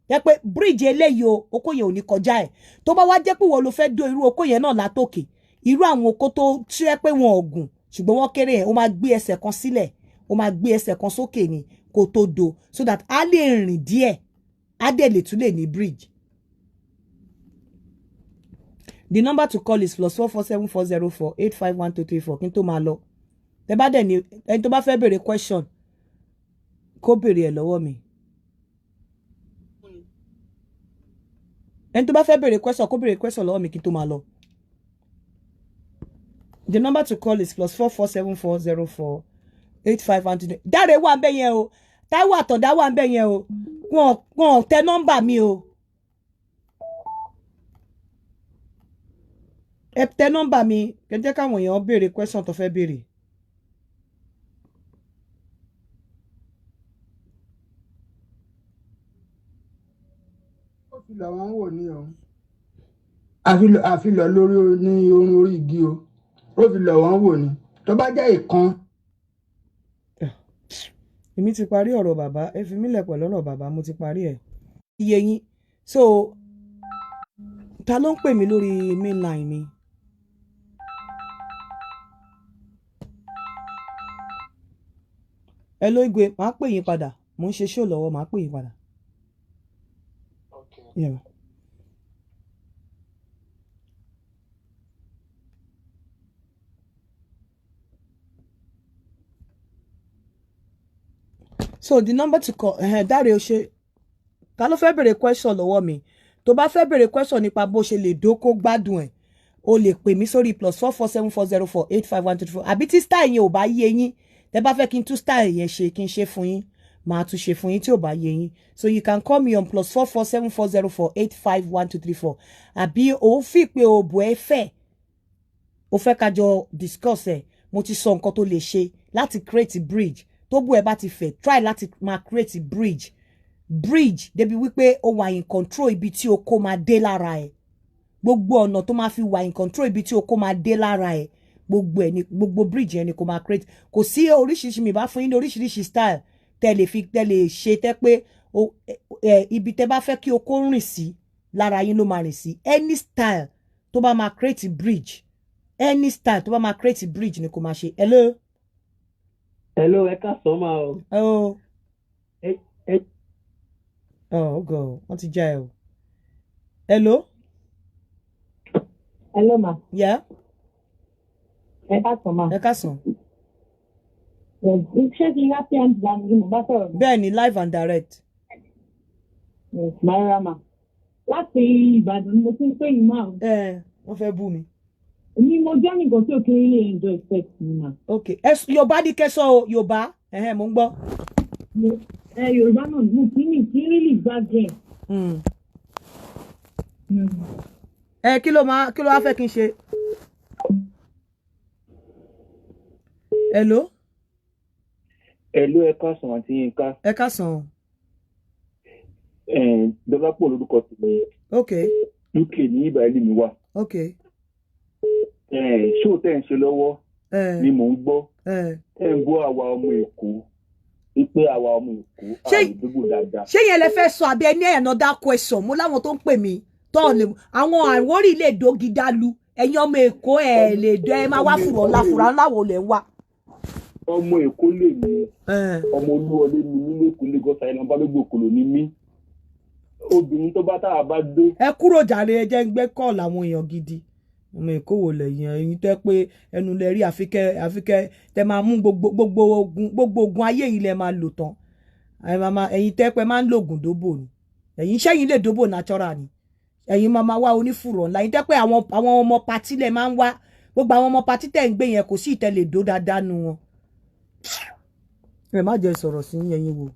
jẹ́ pé bridge eléyìí o, okó yẹn ò ní kọjá ẹ̀. Tó bá wá jẹ́ pé wọ́n ló fẹ́ dó irú okó yẹn náà látòkè, irú àwọn okó tó tí ẹ pé wọn ò gùn ṣùgbọ́n wọ́n kéré yẹn, ó máa gbé ẹsẹ̀ kan sílẹ̀, ó máa gbé ẹsẹ̀ kan sókè ni kó tó do, so that á lè rìn díẹ̀, á dẹ̀ lè tún lè ní bridge. The number to call is +44 7404851234. Kí n tó máa lọ, tẹ bá dẹ̀ ní ẹni tó bá fẹ́ béèrè question, kó béèrè ẹ̀ lọ́wọ́ mi. Ẹni tó bá fẹ́ béèrè question, kó béèrè question lọ́wọ́ mi kí n tó máa lọ. The number to call is +44 74048512. Dáre wà ń bẹ̀ yẹn o, Táíwò Àtọ̀dá wà ń bẹ̀ yẹn o, wọn tẹ nọ́mbà mi o. Ẹ tẹ nọ́mbà mi kẹ́ jẹ́ káwọn èèyàn béèrè question tó fẹ́ béèrè. Ó fi lọ wọn wò ní o, àfi lọ lórí ní orun orí igi o, ó fi lọ wọn wò ní tó bá jẹ́ ìkan. Èmi ti parí ọ̀rọ̀ bàbá, ẹ fi mí lẹ̀ pẹ̀lú ọ̀rọ̀ bàbá, mo ti parí ẹ̀. Iye yín. So ta ló ń pè mí lórí mainline mi? Hello Igwe, màá pè yín padà, mò ń ṣe show lọ́wọ́, màá pè yín padà. Yeah. So the number to call, Dáre o ṣe, ta ló fẹ́ bèrè question lọ́wọ́ mi? Tó bá fẹ́ bèrè question nípa bó ṣe lè dóko gbádùn ẹ̀, o lè pè mí sórí +447404851234. Àbí tí style yẹn ò bá yé yín, tẹ́ bá fẹ́ kí n tún style yẹn ṣe, kí n ṣe fún yín, màá tún ṣe fún yín tí ò bá yé yín. So you can call me on +447404851234. Àbí o fi pé òbò ẹ fẹ́, o fẹ́ ká jọ discuss ẹ̀, mo ti sọ nǹkan tó lè ṣe láti create bridge. Tó bú ẹ bá ti fẹ́, try láti máa create bridge débi wípé o wà in control ibi tí o kó máa dé lára ẹ. Gbogbo ọ̀nà tó máa fi wà in control ibi tí o kó máa dé lára ẹ, gbogbo ẹ ní, gbogbo bridge yẹn ni kò máa create. Kò sí oríṣiríṣi, mi bá fún yín ní oríṣiríṣi style tẹ lè fi, tẹ lè ṣe, tẹ pé ẹ ibi tẹ bá fẹ́ kí o kó rìn sí lára yín ló máa rìn sí. Any style tó bá máa create bridge, any style tó bá máa create bridge ni kò máa ṣe. Hello. Hello, ẹ káàsán máa o. Oh. Ẹ ẹ Oh God, wọ́n ti já ẹ o. Hello. Hello ma. Yeah. Ẹ káàsán ma. Ẹ káàsán. Ṣé kí n happy and jam ni mo bá sọ̀rọ̀ ma? Bẹ́ẹ̀ ni, live and direct. Yes, ma ma. Láti Ìbàdàn ni mo ti ń pè yín máa. Ẹ wọ́n fẹ́ bú mi. Èmi mo jẹ́ nìkan tí ò kí ń lè enjoy sex ni ma. Ok, ẹ Yorùbá ní kẹsàn o, Yorùbá, ẹhẹn, mo ń gbọ́. Ẹ Yorùbá náà, mo kì í ní kí n really gbádùn ẹ̀. Ẹ kí ló máa, kí ló wá fẹ́ kí n ṣe? Hello. Hello, ẹ káàsán, àti Yínká. Ẹ káàsán. Dọ́lápọ̀ lórúkọ tèmi. Ok. UK ní ìbàlẹ̀ mi wà. Ok. Ṣó tẹ́ ń ṣe lọ́wọ́ ni mò ń gbọ́. Ẹ ń gbọ́ àwa ọmọ Èkó, wípé àwa ọmọ Èkó àìdúgbò dáadáa. Ṣé yẹn lẹ fẹ́ sọ àbí ẹ ní another question? Mo láwọn tó ń pè mí tọ́ lè àwọn Àwórì lè dógi dálu, ẹ̀yin ọmọ Èkó ẹ̀ lè dọ́, ẹ máa wá fùrọ̀ ńlá, fùrọ̀ ńlá wo lẹ̀ ń wá. Ọmọ Èkó lè mí, ọmọ Olúwọlé ni mí lẹ́kọ̀ọ́, Lagos Island, Balógun Òkòlò ni mí. Obìnrin tó bá tá a bá dé. Ẹ kúrò jàre, ẹ jẹ́ ń gbé kọ́ọ̀lù àwọn èèyàn gidi. Ọmọ Èkó wò lẹ́yìn ẹ̀yin tẹ́ pé ẹnu lẹ rí, àfikẹ́ tẹ́ máa mú gbogbo ogun ayé yìí lẹ máa lò tán. Ẹ̀yin tẹ́ pé máa ń lògùn dóbò ni, ẹ̀yin sẹ́yìn lè dóbò natural ni, ẹ̀yin máa máa wá onífùrọ̀ ńlá. Ẹ̀yin tẹ́ pé àwọn ọmọ party lẹ máa ń wá, gbogbo àwọn ọmọ party tẹ́ ń gbé yẹn, kò sí ìtẹ́ lè dó dáadáa nu wọn. Ẹ má jẹ́ sọ̀rọ̀ sí ẹ̀yin wo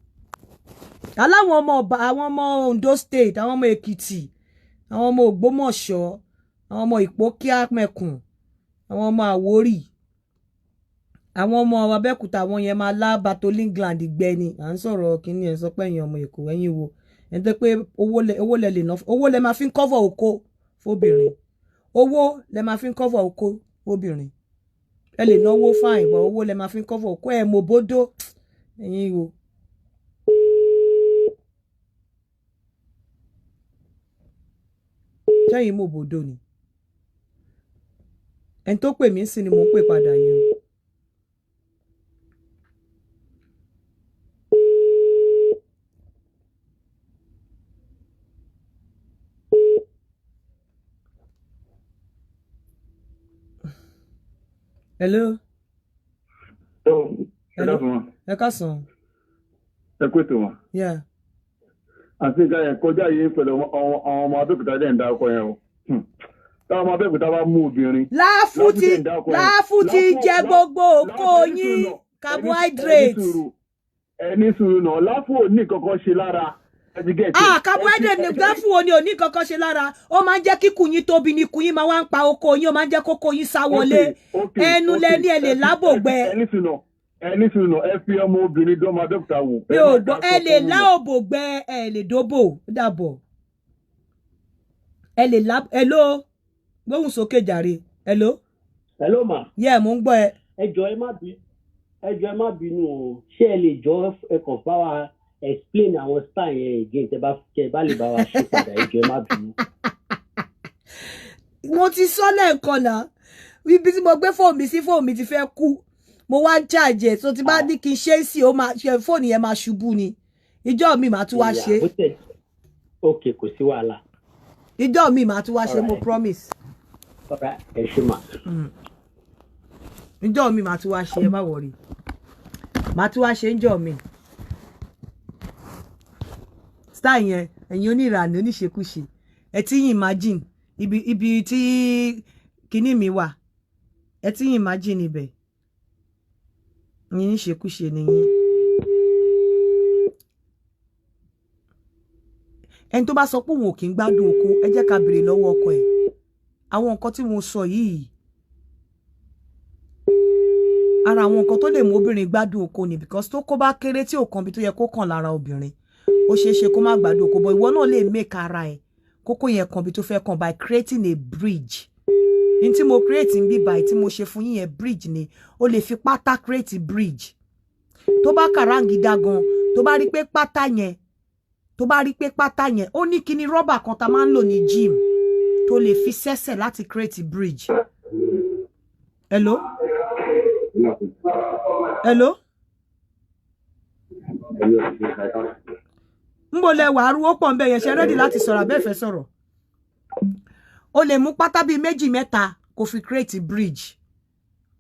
aláwọn ọmọ ọba, àwọn ọmọ Ondo State, àwọn ọmọ Èkìtì, àwọn ọmọ Ògbómọ̀ṣọ́, àwọn ọmọ Ìpókíà Mẹkùn, àwọn ọmọ Àwórì, àwọn ọmọ Abẹ́òkúta, àwọn yẹn máa lá Bartholin gland gbẹ ni. À ń sọ̀rọ̀ kínní, ẹ̀ sọ pé ẹ̀yin ọmọ Èkó, ẹ̀yin wo ẹ̀ ń tẹ́ pé owó lẹ lè ná, owó lẹ máa fi ń cover oko fóbìnrin, owó lẹ máa fi ń cover oko fóbìnrin. Ẹ lè náwó fine, but owó lẹ máa fi ń cover oko. Ẹ mọ̀ bódó, ẹ̀yin wo. Sẹ́yìn mọ̀ bòdó ni ẹni tó pè mí sí ni mò ń pè padà yìí o. Hello. Ẹ káàsán wọn. Ẹ káàsán. Ẹ kú ètò wọn. Yeah. Àti nǹkan yẹn kọjá yìí pẹ̀lú àwọn ọmọ Abẹ́òkúta dẹ̀ ń dá ọkọ yẹn o. Táwọn ọmọ Abẹ́òkúta bá mú obìnrin. Láàfù ti láàfù ti jẹ gbogbo oko yín, carbohydrate. Ẹni sùúrù náà, láàfù ò ní kankan ṣe lára. Ah, carbohydrate ní láàfù wo ni ò ní kankan ṣe lára? Ó máa ń jẹ́ kíkùn yín tóbi ní, ikùn yín máa wá ń pa oko yín, ó máa ń jẹ́ kókó yín sá wọlé. Ẹnu lẹ ní ẹ lè lábògbẹ. Ẹni sùúrù náà, ẹni sùúrù náà, ẹ fi ọmọ obìnrin dọ́mọ Abẹ́òkúta wò. Mi ò gbọ́, ẹ lè lá òbò gbẹ, ẹ lè dóbò dàbọ̀. Ẹ lè lá. Hello, gbóhùn sókè jàre. Hello. Hello ma. Yẹ, mò ń gbọ́ ẹ. Ẹ jọ̀ọ́, ẹ má bí, ẹ jọ̀ọ́, ẹ má bínú o, ṣé ẹ lè jọ ẹ kàn bá wa explain àwọn style yẹn again, tẹ bá lè bá wa ṣe padà? Ẹ jọ̀ọ́, ẹ má bínú. Mo ti sọ lẹ́ẹ̀kan náà, ibi tí mo gbé fóònù mi sí, fóònù mi ti fẹ́ kú, mo wá ń charge ẹ̀, tó ti bá ní kí n ṣe é sí, ó máa ṣe fóònù yẹn máa ṣubú ni. Ìjọ mi màá tún wá ṣe. Ok, kò sí wàhálà. Ìjọ mi màá tún wá ṣe, mo Alright. promise. Alright, ẹ ṣé mà. Ìjọ mi màá tún wá ṣe, ẹ má worry, màá tún wá ṣe ńjọ́ mi. Style yẹn, ẹ̀yin oníranì, oníṣekúṣe, ẹ ti yín imagine ibi tí kinní mi wà, ẹ ti yín imagine ibẹ̀. Ẹ̀yin oníṣekúṣe nìyí. Ẹni tó bá sọ pé òun ò kí ń gbádùn oko, ẹ jẹ́ ká béèrè lọ́wọ́ ọkọ ẹ̀. Àwọn nǹkan tí mo sọ yìí, ara àwọn nǹkan tó lè mú obìnrin gbádùn oko ni, because tó kó bá kéré tí ò kan bí tó yẹ kó kàn lára obìnrin, ó ṣeé ṣe kó má gbádùn oko. But ìwọ náà lè make ara ẹ kókó yẹn kan bí tó fẹ́ kàn by creating a bridge. Ní tí mo create ń bí báyìí tí mo ṣe fún yín yẹn, bridge ni. O lè fi pátá create bridge. Tó bá kàráǹgídá gan, tó bá rí pé pátá yẹn, tó bá rí pé pátá yẹn ó ní kíní rọ́bà kan tá máa ń lò ní gym, tó lè fi sẹ́sẹ̀ láti create bridge. Hello, hello. Ń bo lẹ wà? Arúgbó pọ̀ ń bẹ̀ yẹn. Ṣe ready láti sọ̀rọ̀ abẹ́fẹ́ sọ̀rọ̀? O lè mú pátá bíi méjì, mẹ́ta, kó fi create bridge,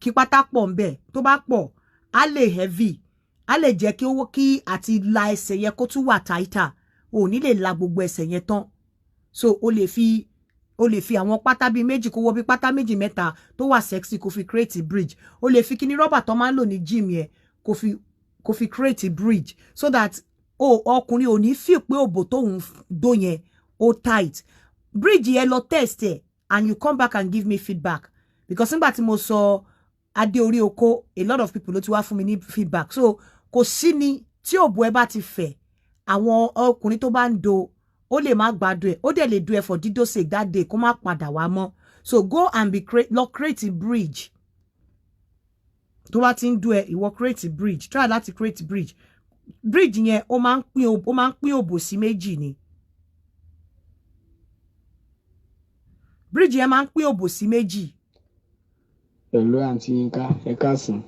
kí pátá pọ̀ ń bẹ̀. Tó bá pọ̀, á lè heavy, á lè jẹ́ kí owó kí àti la ẹsẹ̀ yẹn kó tún wà tighter. O ò ní lè la gbogbo ẹsẹ̀ yẹn tán. So o lè fi àwọn pátá bíi méjì, kó wọ bí pátá méjì, mẹ́ta tó wà sexy, kó fi create bridge. O lè fi kíní rọ́bà tó máa ń lò ní gym yẹn, kó fi create bridge, so that o ọkùnrin ò ní feel pé òbò tóun dó yẹn ó tight. Bridge yẹn, lọ test ẹ and you come back and give me feedback, because nígbà tí mo sọ adé orí oko, a lot of people ló ti wá fún mi ní feedback. So kò sí ni tí òbò ẹ bá ti fẹ̀, àwọn ọkùnrin tó bá ń do, ó lè má gbádùn ẹ, ó dẹ̀ lè do ẹ for dídó sake that day, kó má padà wá mọ́. So go and be create, lọ create bridge. Tó bá ti ń do ẹ, ìwọ create bridge, try láti create bridge. Bridge yẹn, ó máa ń pín òbò sí méjì ni. Bridge yẹn máa ń pín òbò sí méjì. Pẹ̀lú àǹtí Yínká, ẹ káàsán,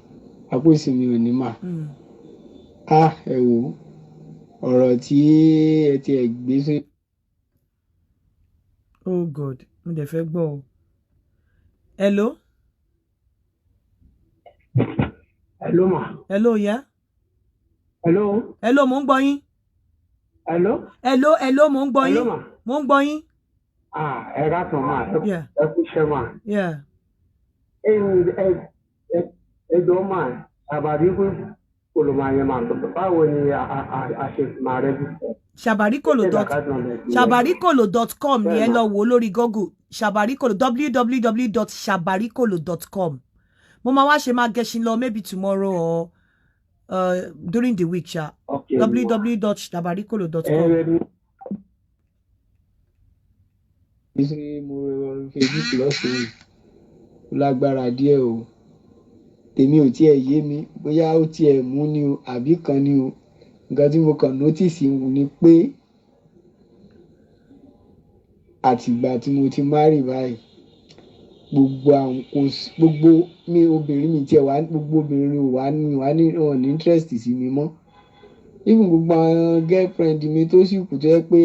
àpò ìsinmi ò ní mà. Á ẹ wò ó, ọ̀rọ̀ tí ẹ ti ẹ̀ gbé sí. Oh God, mo dẹ̀ fẹ́ gbọ́ o. Hello. Hello ma. Hello, yeah. Hello. Hello, mo ń gbọ́ yín. Hello. Hello, hello, mo ń gbọ́ Hello yín. ma. Mo ń gbọ́ yín. Ah, ẹ káàsán ma. Yeah. Ẹ kú iṣẹ́ ma. Yeah. Ẹ ẹ ẹ jọ̀ọ́ ma, àbàdí kú kòlòmọ̀ yẹn ma, báwo ni a ṣe máa register? Shabarikolo.shabarikolo.com ni ẹ lọ wò lórí Google, shabarikolo, www.shabarikolo.com. Mo máa wá ṣe máa gẹṣin lọ maybe tomorrow or during the week ṣá. Okay, ma. www.shabarikolo.com. Ẹ Gbé sí mo rọrùn Facebook lọ́sàn-án yìí, ó lágbára díẹ̀ o. Tèmi ò tiẹ̀ yé mi bóyá ó tiẹ̀ mú ni o àbí kan ni o. Nǹkan tí mo kàn notice ni pé àtìgbà tí mo ti marry báyìí, gbogbo àwọn kò sí gbogbo mi obìnrin mi tiẹ̀ wá, gbogbo obìnrin ò wá ní wá ní wọn ní interest sí mi mọ́. Even gbogbo àwọn girlfriend mi tó sì kù, tó jẹ́ pé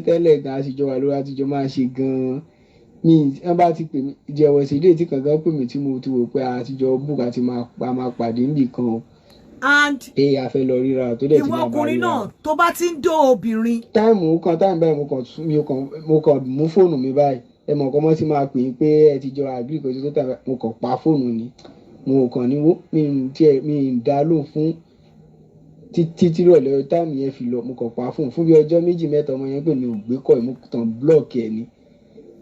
tẹ́lẹ̀ gan àtijọ́ wà lórí àtijọ́ máa ṣe gan-an, mi wọ́n bá ti pè mí jẹ̀wọ̀ sí ilé tí kankan pè mí tí mo ti wò pé àtijọ́ book àti máa a máa pàdé níbì kan o, And pé a fẹ́ lọ ríra, tó dẹ̀ ti ìwọ máa bá ọkùnrin ríra. náà tó bá ti ń dó obìnrin, Time kan, time báyìí, mo kàn tún mi kàn mo kàn mú fóònù mi báyìí, ẹ mọ̀ kọ́ mọ́ tí máa pè é pé ẹ ti jọ agree kò tó tàbí mo kàn pa fóònù ni. Mo kàn ní wó mi ò tiẹ̀ mi ì dá lóhùn fún títí tí ìrọ̀lẹ́ time yẹn fi lọ. Mo kàn pa fóònù fún bí ọjọ́ méjì, mẹ́ta. Ọmọ yẹn pè mí, ò gbé kọ́, mo tàn block ẹ̀ ni.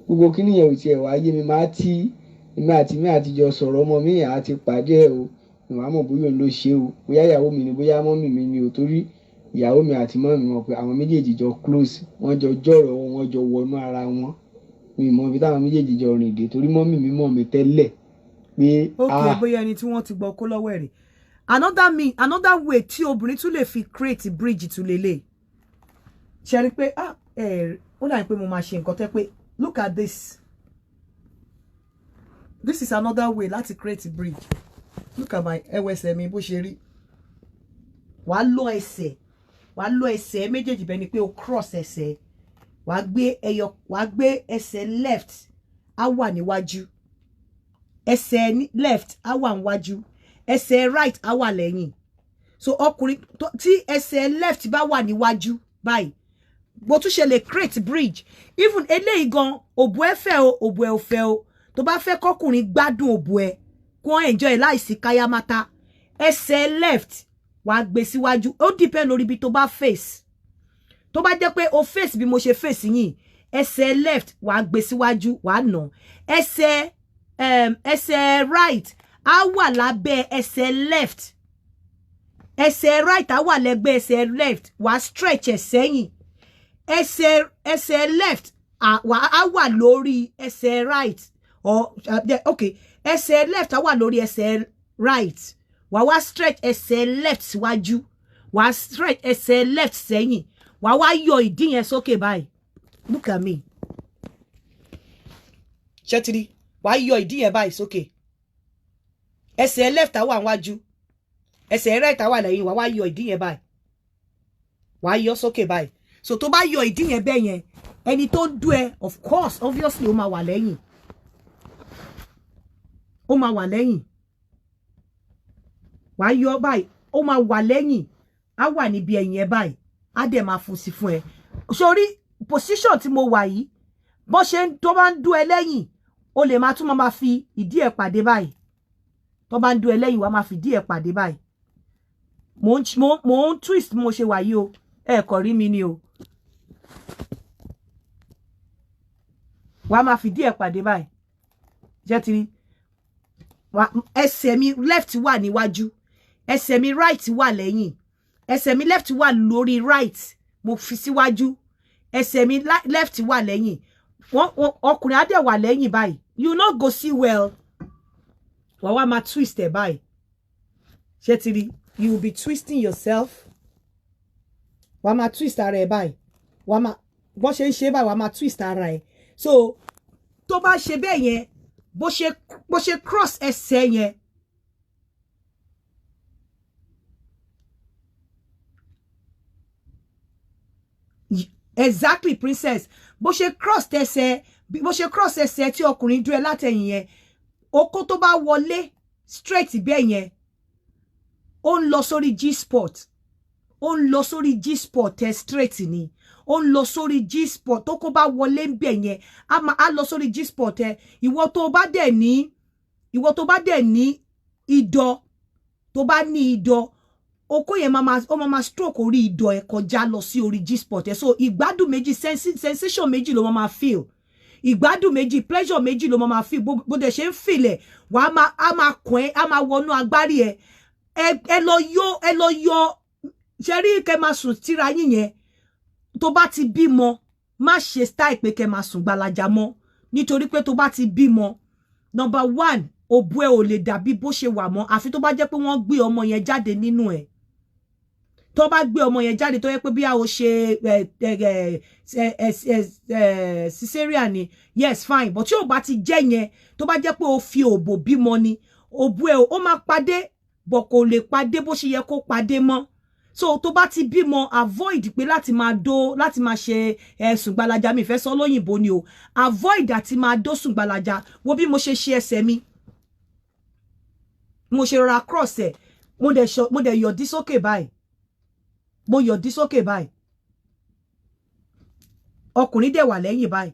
Gbogbo kíní yẹn ò tiẹ̀ wá yé mi. Máa tí èmi àti mi àtijọ́ sọ̀rọ̀, ọmọ mi àti pàdé ẹ̀ o, ìwà mọ̀ bóyá òun ló ṣe o, bóyá ìyàwó mi ni, bóyá mummy mi ni o, torí ìyàwó mi àti mummy mọ̀ pé àwọn méjèèjì jọ close, wọ́n jọ jọ̀rọ̀, wọ́n jọ wọnú ara wọn. Mi mọ ibi táwọn méjèèjì jọ rìn dé, torí mummy mi mọ̀ mi tẹ́lẹ̀ pé Ok. Ah. Bóyá ẹni tí wọ́n ti gbọ́ kó lọ́wọ́ ẹ̀ rè. Another way tí obìnrin tún lè fi create bridge tún lélẹ̀ ṣe rí pé, ah, ẹ ó dàbí pé mo máa ṣe nǹkan tẹ́ pé, look at this. This is another way láti create bridge. Look at my ẹwẹsẹ̀ mi bó ṣe rí. Wàá lọ ẹsẹ̀, wàá lọ ẹsẹ̀ méjèèjì bẹ́ẹ̀ ni pé o cross ẹsẹ̀. Wàá gbé ẹyọ, wàá gbé ẹsẹ̀ left á wà níwájú, ẹsẹ̀ left á wà níwájú, ẹsẹ̀ right á wà lẹ́yìn. So ọkùnrin tí ẹsẹ̀ left bá wà níwájú báyìí, bó tún ṣe lè create bridge. Even eléyìí gan, òbò ẹ fẹ́ o, òbò ẹ ò fẹ́ o, tó bá fẹ́ kọkùnrin gbádùn òbò ẹ, kó enjoy láìsí káyámátá, ẹsẹ̀ left wàá gbé síwájú. Ó depend lórí ibi tó bá face. Tó bá jẹ́ pé o face bí mo ṣe face yìí, ẹsẹ̀ left wàá gbé síwájú, wàá nà ẹsẹ̀, ẹsẹ̀ right á wà lábẹ́ ẹsẹ̀ left, ẹsẹ̀ right á wà lẹ́gbẹ̀ẹ́ ẹsẹ̀ left, wàá stretch ẹ̀ sẹ́yìn. Ẹsẹ̀ left á wà lórí ẹsẹ̀ right, or okay, ẹsẹ̀ left á wà lórí ẹsẹ̀ right, wàá wá stretch ẹsẹ̀ left síwájú, wàá stretch ẹsẹ̀ left sẹ́yìn, wàá wá yọ ìdí yẹn sókè báyìí. Look at me. Ṣé ti rí? Wàá yọ ìdí yẹn báyìí sókè. Ẹsẹ̀ left á wà níwájú, ẹsẹ̀ right á wà lẹ́yìn, wàá wá yọ ìdí yẹn báyìí, wàá yọ sókè báyìí. So tó bá yọ ìdí yẹn bẹ́ẹ̀ yẹn, ẹni tó ń dú ẹ, of course, obviously, ó máa wà lẹ́yìn, ó máa wà lẹ́yìn. Wàá yọ báyìí, ó máa wà lẹ́yìn, á wà níbi ẹ̀yìn ẹ báyìí, á dẹ̀ máa fún sí fún ẹ. Sórí position tí mo wà yìí, bó ṣe ń tó bá ń dú ẹ lẹ́yìn, o lè máa tún máa fi ìdí ẹ̀ pàdé báyìí. Tó bá ń dú ẹ lẹ́yìn, wàá máa fi ìdí ẹ̀ pàdé báyìí. Mo ń twist mo ṣe wà yìí o, ẹ kò rí mi ni o. Wàá máa fi ìdí ẹ̀ pàdé báyìí. Jẹ́ ti rí? Ẹsẹ̀ mi left wà níwájú, ẹsẹ̀ mi right wà lẹ́yìn, ẹsẹ̀ mi left wà lórí right, mo fi síwájú, ẹsẹ̀ mi left wà lẹ́yìn. Wọ́n ọkùnrin á dẹ̀ wà lẹ́yìn báyìí. You no go see well. Wàá wá máa twist ẹ̀ báyìí. Ṣé ti rí? You will be twisting yourself. Wàá máa twist ara ẹ̀ báyìí. Wàá máa bọ́n ṣe ń ṣe báyìí, wàá máa twist ara ẹ̀. So tó bá ṣe bẹ́ẹ̀ yẹn, bó ṣe cross ẹsẹ̀ yẹn, exactly, princess, bó ṣe cross ẹsẹ̀, bó ṣe cross ẹsẹ̀ tí ọkùnrin dúró látẹ̀yìn yẹn, okó tó bá wọlé straight bẹ́ẹ̀ yẹn, ó ń lọ sórí G-spot, ó ń lọ sórí G-spot ẹ straight ni. Ó ń lọ sórí G-spot. Tó kó bá wọlé ń bẹ̀ yẹn, á máa á lọ sórí G-spot ẹ. Ìwọ tó bá dẹ̀ ní idọ̀, tó bá ní idọ̀, okó yẹn máa ó máa stroke orí idọ̀ ẹ kọjá lọ sí orí G-spot ẹ. So ìgbádùn méjì, sensation méjì ló máa feel. Ìgbádùn méjì, pleasure méjì ló máa feel. Bó dẹ̀ ṣe ń feel ẹ̀, wàá máa á máa kàn ẹ́, á máa wọnú agbárí ẹ. Ẹ lọ yọ, ẹ lọ yọ. Ṣe rí kẹ máa sùn tíra yín yẹn, tó bá ti bímọ, má ṣe style pé kẹ máa sùn gbalaja mọ́, nítorí pé tó bá ti bímọ, number one, òbú ẹ ò lè dàbí bó ṣe wà mọ́, àfi tó bá jẹ́ pé wọ́n gbé ọmọ yẹn jáde nínú ẹ̀. Tó bá gbé ọmọ yẹn jáde, tó yẹ pé bí a ò ṣe ẹ cesarean ni, yes, fine. But tí ò bá ti jẹ́ yẹn, tó bá jẹ́ pé o fi òbò bímọ ni, òbú ẹ ó máa padé bọ̀, kò lè padé bó ṣe yẹ kó padé mọ́. So tó bá ti bímọ, avoid pé láti máa dó, láti máa ṣe ẹ̀sùn gbalaja. Mi fẹ́ sọ lóyìnbó ni o. Avoid àti máa dó sùn gbalaja. Wo bí mo ṣe ṣe ẹsẹ̀ mi, mo ṣe rọra cross ẹ̀, mo dẹ̀ yọ̀dí sókè báyìí, mo yọ̀dí sókè báyìí. Ọkùnrin dẹ̀ wà lẹ́yìn báyìí.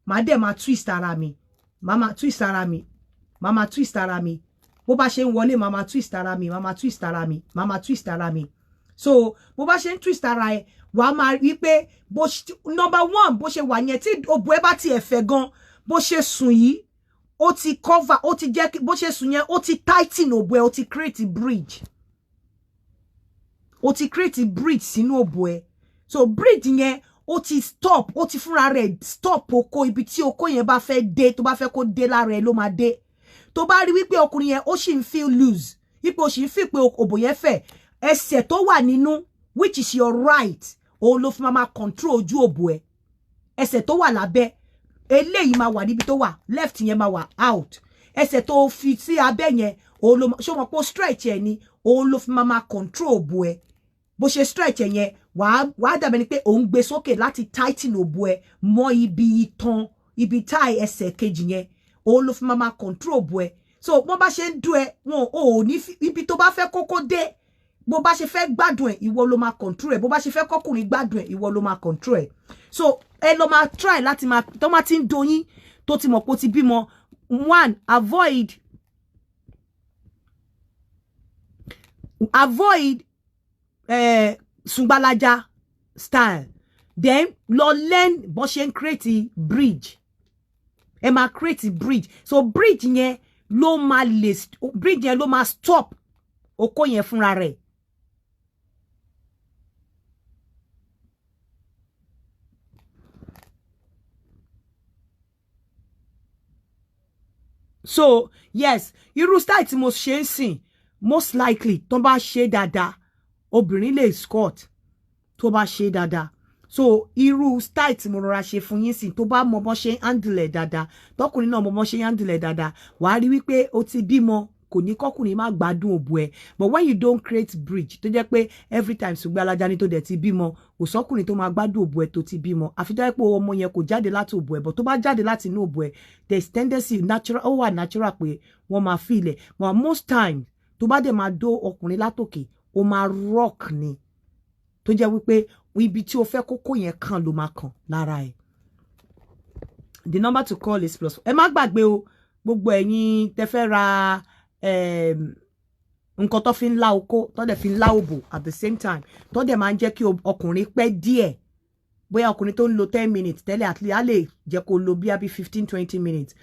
Màá dẹ̀ máa twist ara mi, màá máa twist ara mi, màá máa twist ara mi. Bó bá ṣe ń wọlé, màá máa twist ara mi, màá máa twist ara mi, màá máa twist ara mi. So bó bá ṣe ń twist ara ẹ, wàá máa rí pé bó number one, bó ṣe wà yẹn, tí òbò ẹ bá tiẹ̀ fẹ̀ gan, bó ṣe sùn yìí, ó ti cover, ó ti jẹ́ kí bó ṣe sùn yẹn, ó ti tighten òbò ẹ, ó ti create bridge, ó ti create bridge sínú òbò ẹ. So bridge yẹn, ó ti stop, ó ti fúnra rẹ̀ stop okó. Ibi tí okó yẹn bá fẹ́ dé, tó bá fẹ́ kó dé lára ẹ ló máa dé. Tó bá rí wípé ọkùnrin yẹn ó sì ń feel loose, wípé ó sì ń feel pé òbò yẹn fẹ̀, ẹsẹ̀ tó wà nínú, which is your right, òun ló fi máa máa control ojú òbò ẹ. Ẹsẹ̀ tó wà lábẹ́ eléyìí máa wà níbi tó wà, left yẹn máa wà out. Ẹsẹ̀ tó fi sí abẹ́ yẹn, òun ló ṣé wọn pé stretch ẹ ni, òun ló fi máa máa control òbò ẹ. Bó ṣe stretch ẹ yẹn, Wàá dàbẹ̀ ni pé òun gbé sókè láti tighten òbò ẹ mọ́ ibi itan, ibi táì ẹsẹ̀ kejì yẹn. Òun ló fi máa máa control òbò ẹ. So wọ́n bá ṣe ń dún ẹ, wọn ò ní ibi tó bá fẹ́ kókó dé, bó bá ṣe fẹ́ gbádùn ẹ, ìwọ ló máa control ẹ. Bó bá ṣe fẹ́ kọ́kùnrin gbádùn ẹ, ìwọ ló máa control ẹ. So ẹ lọ máa try láti máa tó máa ti ń doyín, tó ti mọ̀ pé ó ti bímọ. One, avoid sungbalaja style. Then lọ learn bó ṣe ń create bridge. Ẹ máa create bridge. So bridge yẹn ló máa lè, bridge yẹn ló máa stop okó yẹn fúnra rẹ̀. So yes, irú style tí mo ṣe ń sìn, most likely tó bá ṣe dáadáa, obìnrin lè squat tó bá ṣe dáadáa. So irú style tí mo rọra ṣe fún yín sìn, tó bá mọ bọ́n ṣe ń handle ẹ̀ dáadáa, tọkùnrin náà mọ bọ́n ṣe ń handle ẹ̀ dáadáa, wàá rí wípé ó ti bímọ, kò ní kọkùnrin má gbádùn òbò ẹ. But when you don't create bridge, tó jẹ́ pé every time ṣùgbọ́n alájà ni tó dẹ̀ ti bímọ, kò sọ́kùnrin tó máa gbádùn òbò ẹ tó ti bímọ, àfi tó jẹ́ pé ọmọ yẹn kò jáde láti òbò ẹ. But tó bá jáde láti inú òbò ẹ, there is tendency natural, ó wà natural pé wọ́n máa feel ẹ̀. But most times, tó bá dẹ̀ máa dó ọkùnrin látòkè, ó máa rock ni, tó jẹ́ wípé ibi tí o fẹ́ kókó yẹn kàn ló máa kàn lára ẹ̀. The number to call is plus. Ẹ má gbàgbé o, gbogbo ẹ̀yin tẹ́ fẹ́ ra nǹkan tó fi ń lá okó, tó dẹ̀ fi ń lá òbò at the same time, tó dẹ̀ máa ń jẹ́ kí ọkùnrin pẹ́ díẹ̀, bóyá ọkùnrin tó ń lo 10 minutes tẹ́lẹ̀, at least á lè jẹ́ kó lo bí i 15, 20 minutes,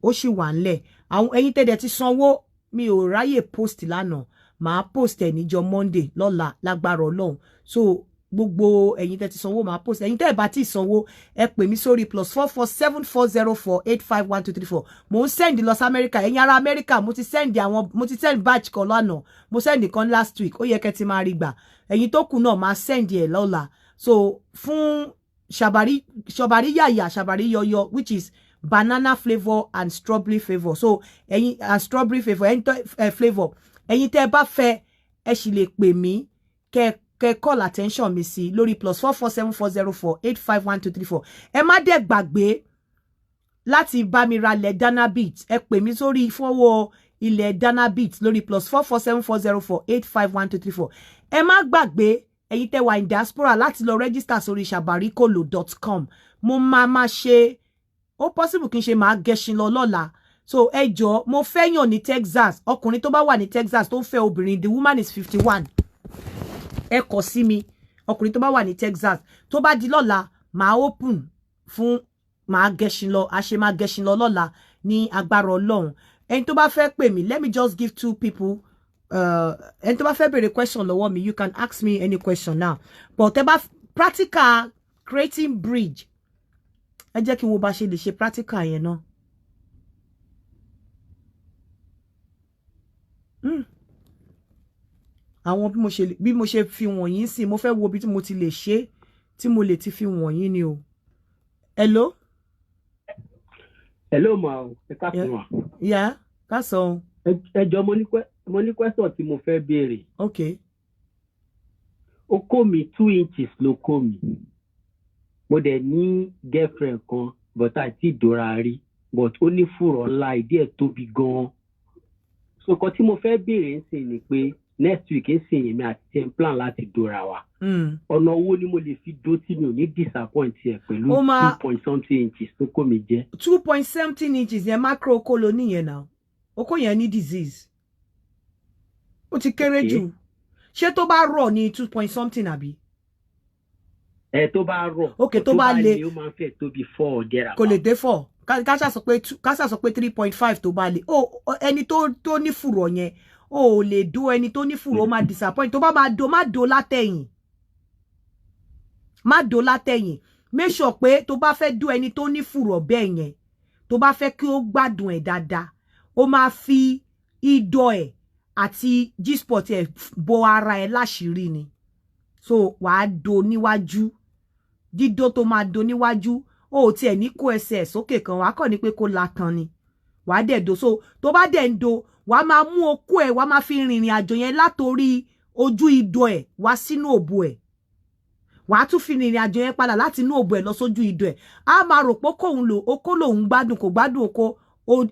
ó sì wà ńlẹ̀. Àwọn ẹ̀yin tẹ́lẹ̀ ti sanwó, mi ò ráyè post lánàá, màá post ẹ̀ níjọ́ Monday, lọ́la, lágbára Ọlọ́run. So gbogbo ẹ̀yin tẹ́ ti sanwó, màá post. Ẹ̀yin tẹ́ ẹ̀ bá ti sanwó, ẹ pè mí sórí +44 7404851234. Mò ń send lọ sí Amẹ́ríkà. Ẹ̀yin ará Amẹ́ríkà, mo ti send àwọn, mo ti send batch kan lánàá, mo send kan last week, ó yẹ kẹ́ ti máa rí gbà. Ẹ̀yin tó kù náà, máa send ẹ̀ lọ́la. So fún ṣàbàrí, ṣàbàrí yàyà, ṣàbàrí yọyọ, which is banana flavour and strawberry flavour. So ẹ̀yin and strawberry flavour, ẹ̀yin tó flavour, ẹ̀yin tẹ́ ẹ bá fẹ́, ẹ sì lè pè mí, kẹ́ call attention mi sí lórí +44 7404851234. Ẹ má dẹ̀ gbàgbé láti bá mi ra ilẹ̀ Danabit. Ẹ pè mí sórí fọwọ́ ilẹ̀ Danabit lórí +44 7404851234. Ẹ má gbàgbé, ẹ̀yin tẹ́ wà in diaspora, láti lọ register sórí sabarikolo.com. Mo máa máa ṣe, ó possible kí n ṣe máa gẹṣin lọ lọ́la. So ẹ jọ̀ọ́, mo fẹ́ yàn ní Texas. Ọkùnrin tó bá wà ní Texas tó ń fẹ́ obìnrin, the woman is 51, ẹ kọ sí mi. Ọkùnrin tó bá wà ní Texas, tó bá di lọ́la, màá open fún màá gẹṣin lọ, a ṣe máa gẹṣin lọ lọ́la ní agbára Ọlọ́run. Ẹni tó bá fẹ́ pè mí, let me just give two people. Ẹni tó bá fẹ́ béèrè question lọ́wọ́ mi, you can ask me any question now. But tẹ́ bá practical creating bridge, ẹ jẹ́ kí n wo bá ṣe lè ṣe practical yẹn náà. Àwọn bí mo ṣe fi wọ̀nyí sí, mo fẹ́ wo bí mo ti lè ṣe, tí mo lè ti fi wọ̀nyí ni o. Hello. Hello ma o, ẹ káàsán ma. Yeah, káàsán. Ẹ jọ̀ọ́, mo ní question tí mo fẹ́ béèrè. Ok. Okó mi, 2 inches ló kó mi. Mo dẹ̀ ní girlfriend kan, but àti ìdóra rí, but ó ní fùrọ̀ ńlá, ìdí ẹ̀ tóbi gan-an. So nǹkan tí mo fẹ́ béèrè ń sìn ni pé next week ń sìn, èmi àti ẹ̀ ń plan láti dóra wa. Ọ̀nà owó ni mo lè fi dó tí mi ò ní disappoint ẹ̀ pẹ̀lú 2 point something inches tó kó mi jẹ́? 2 point something inches yẹn, macro okó ló níyẹn náà. Okó yẹn ní disease, ó ti kéré jù. Ṣé tó bá rọ̀ ní 2 point something àbí? Ẹ tó bá rọ̀. Ok, tó bá le. Ó máa ń fẹ́ tó bí 4 there. Kò lè dé 4. Ká ṣáà sọ pé 3.5 tó bá le. Ó ẹni tó ní fùrọ̀ yẹn, o ò lè dó ẹni tó ní fùrọ̀, ó máa disappoint. Tó bá máa dó, má dó látẹ̀yìn, má dó látẹ̀yìn. Make sure pé tó bá fẹ́ dó ẹni tó ní fùrọ̀ bẹ́ẹ̀ yẹn, tó bá fẹ́ kí ó gbádùn ẹ̀ dáadáa, ó máa fi ìdọ̀ ẹ̀ àti G-spot ẹ̀ bo ara ẹ̀ láṣìírí ni. So wàá do níwájú. Dídó tó máa do níwájú, o ò tiẹ̀ ní kó ẹsẹ̀ ẹ̀ sókè kan, wàá kàn ní pé kó la tan ni, wàá dẹ̀ do. So tó bá dẹ̀ ń do, wàá máa mú okó ẹ̀, wàá máa fi rìnrìn àjò yẹn látòrí ojú ìdọ̀ ẹ̀ wá sínú òbò ẹ̀. Wàá tún fi rìnrìn àjò yẹn padà láti inú òbò ẹ̀ lọ sójú ìdọ̀ ẹ̀. Á máa rò pé kóun lò okó lòun gbádùn, kò gbádùn okó.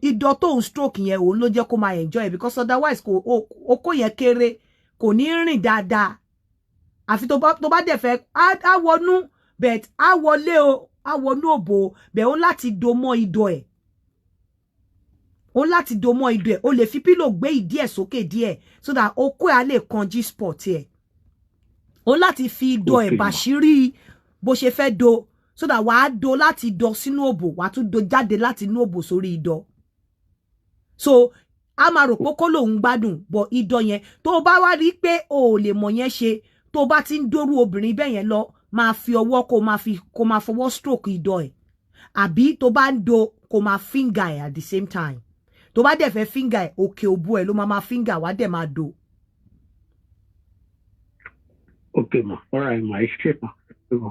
Ìdọ̀ tóun stroke yẹn, òun ló jẹ́ kó máa enjoy ẹ̀, because otherwise kò okó yẹn kéré, kò ní rìn dáadáa. Àfi tó bá dẹ̀ fẹ́ á wọnú, but á wọlé o, á wọnú òbò, bẹ̀ ó láti do mọ́ ìdọ̀ ẹ̀, ó láti do mọ́ ìdọ̀ ẹ̀. O lè fi pillow gbé ìdí ẹ̀ sókè díẹ̀ so that okó ẹ̀ á lè kan G-spot ẹ̀. Ó láti fi ìdọ̀ ẹ̀ Okay, ma. bàṣírí bó ṣe fẹ́ do, so that wàá do láti dọ̀ sínú òbò, wàá tún do jáde láti inú òbò sórí ìdọ̀. So a máa rò pé kó lòun gbádùn bọ̀ ìdọ̀ yẹn. Tó o bá wá rí pé o ò lè mọ̀ yẹn ṣe, tó o bá ti ń dórú obìnrin bẹ́ẹ̀ yẹn lọ, máa fi ọwọ́ kó máa fi kó máa fọwọ́ stroke ìdọ̀ ẹ̀, àbí tó bá ń do, kó máa finger ẹ̀ at the same time. Tó bá dẹ̀ fẹ́ finger ẹ̀, òkè òbò ẹ̀ ló máa máa finger, wá dẹ̀ máa do. Okay ma, all right ma, ẹ ṣé ma. Ẹ ma.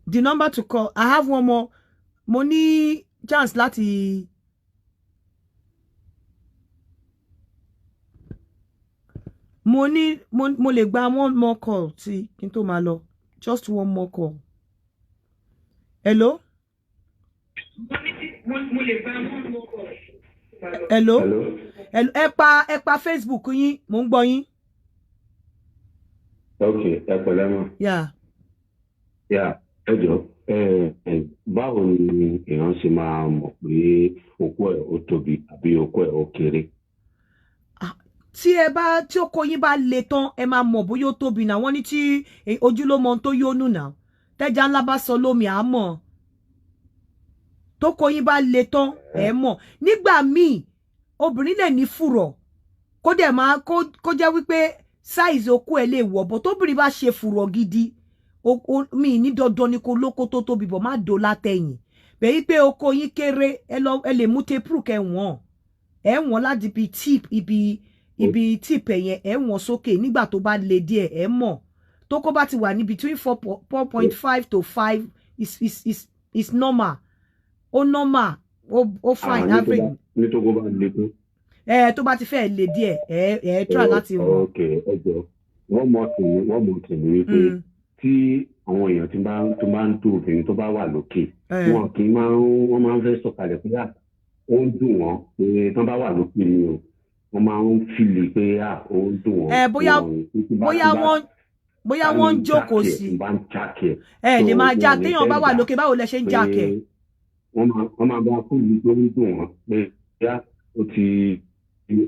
The number to call, I have one more. Mo ní chance láti mo ní mo lè gba one more call tí kí n tó máa lọ. Just one more call. Hello? Hello? Hello. Hello, ẹ pa Facebook yín, mò ń gbọ́ yín. Ok, ẹ pẹ̀lẹ́ mọ́. Yeah. Yà, ẹ jọ, ẹ báwo ni èèyàn ṣe máa mọ̀ pé okó ẹ̀ ó tóbi àbí okó ẹ̀ ó kéré? Tí ẹ bá tí okó yín bá le tán, ẹ máa mọ̀ bóyá ó tóbi náà. Wọ́n ní tí ojú ló mọ ohun tó yónú náà, tẹ́ja ńlá bá sọ lómi àmọ́ tókó yín bá le tán, ẹ mọ̀. Nígbà míì, obìnrin lè ní fùrọ̀, kó dẹ̀ máa kó jẹ́ wípé size okó ẹ̀ lè wọ̀ bọ̀. Tóbìnrin bá ṣe fùrọ̀ gidi, mi ní dandan ni kó lóko tó tóbi bọ̀, má do látẹ̀yìn bẹ́ẹ̀ pé okó yín kéré. Ẹ lọ, ẹ lè mú tape rule kẹ́ wọ̀n, ẹ wọ̀n láti ibi tip, ibi tip ẹ̀ yẹn, ẹ wọ̀n sókè. Nígbà tó bá le díẹ̀, ẹ mọ̀. Tókó bá ti wà ní between 4.5 to 5 is normal. Ó normal, ó fine, average. Ní tó kó bá le tó. Ẹ tó bá ti fẹ́ le díẹ̀, ẹ try láti wọ̀n. Ok, ẹ jọ, wọ́n mọ̀ tì ní wípé tí àwọn èèyàn tí bá tó bá ń tó obìnrin tó bá wà lókè, wọn kì í máa ń wọ́n máa ń fẹ́ sọ̀kalẹ̀ pé à ó ń dùn wọ́n, pé tán bá wà lókè ni o, wọ́n máa ń feel pé à ó ń dùn wọ́n. Ẹ bóyá wọ́n ń jókòó sí. Bá ń jákè. Ẹ lè máa já téèyàn bá wà lókè. Báwo lẹ ṣe ń jákè? Wọ́n máa bá feel tó ń dùn wọ́n pé yá ó ti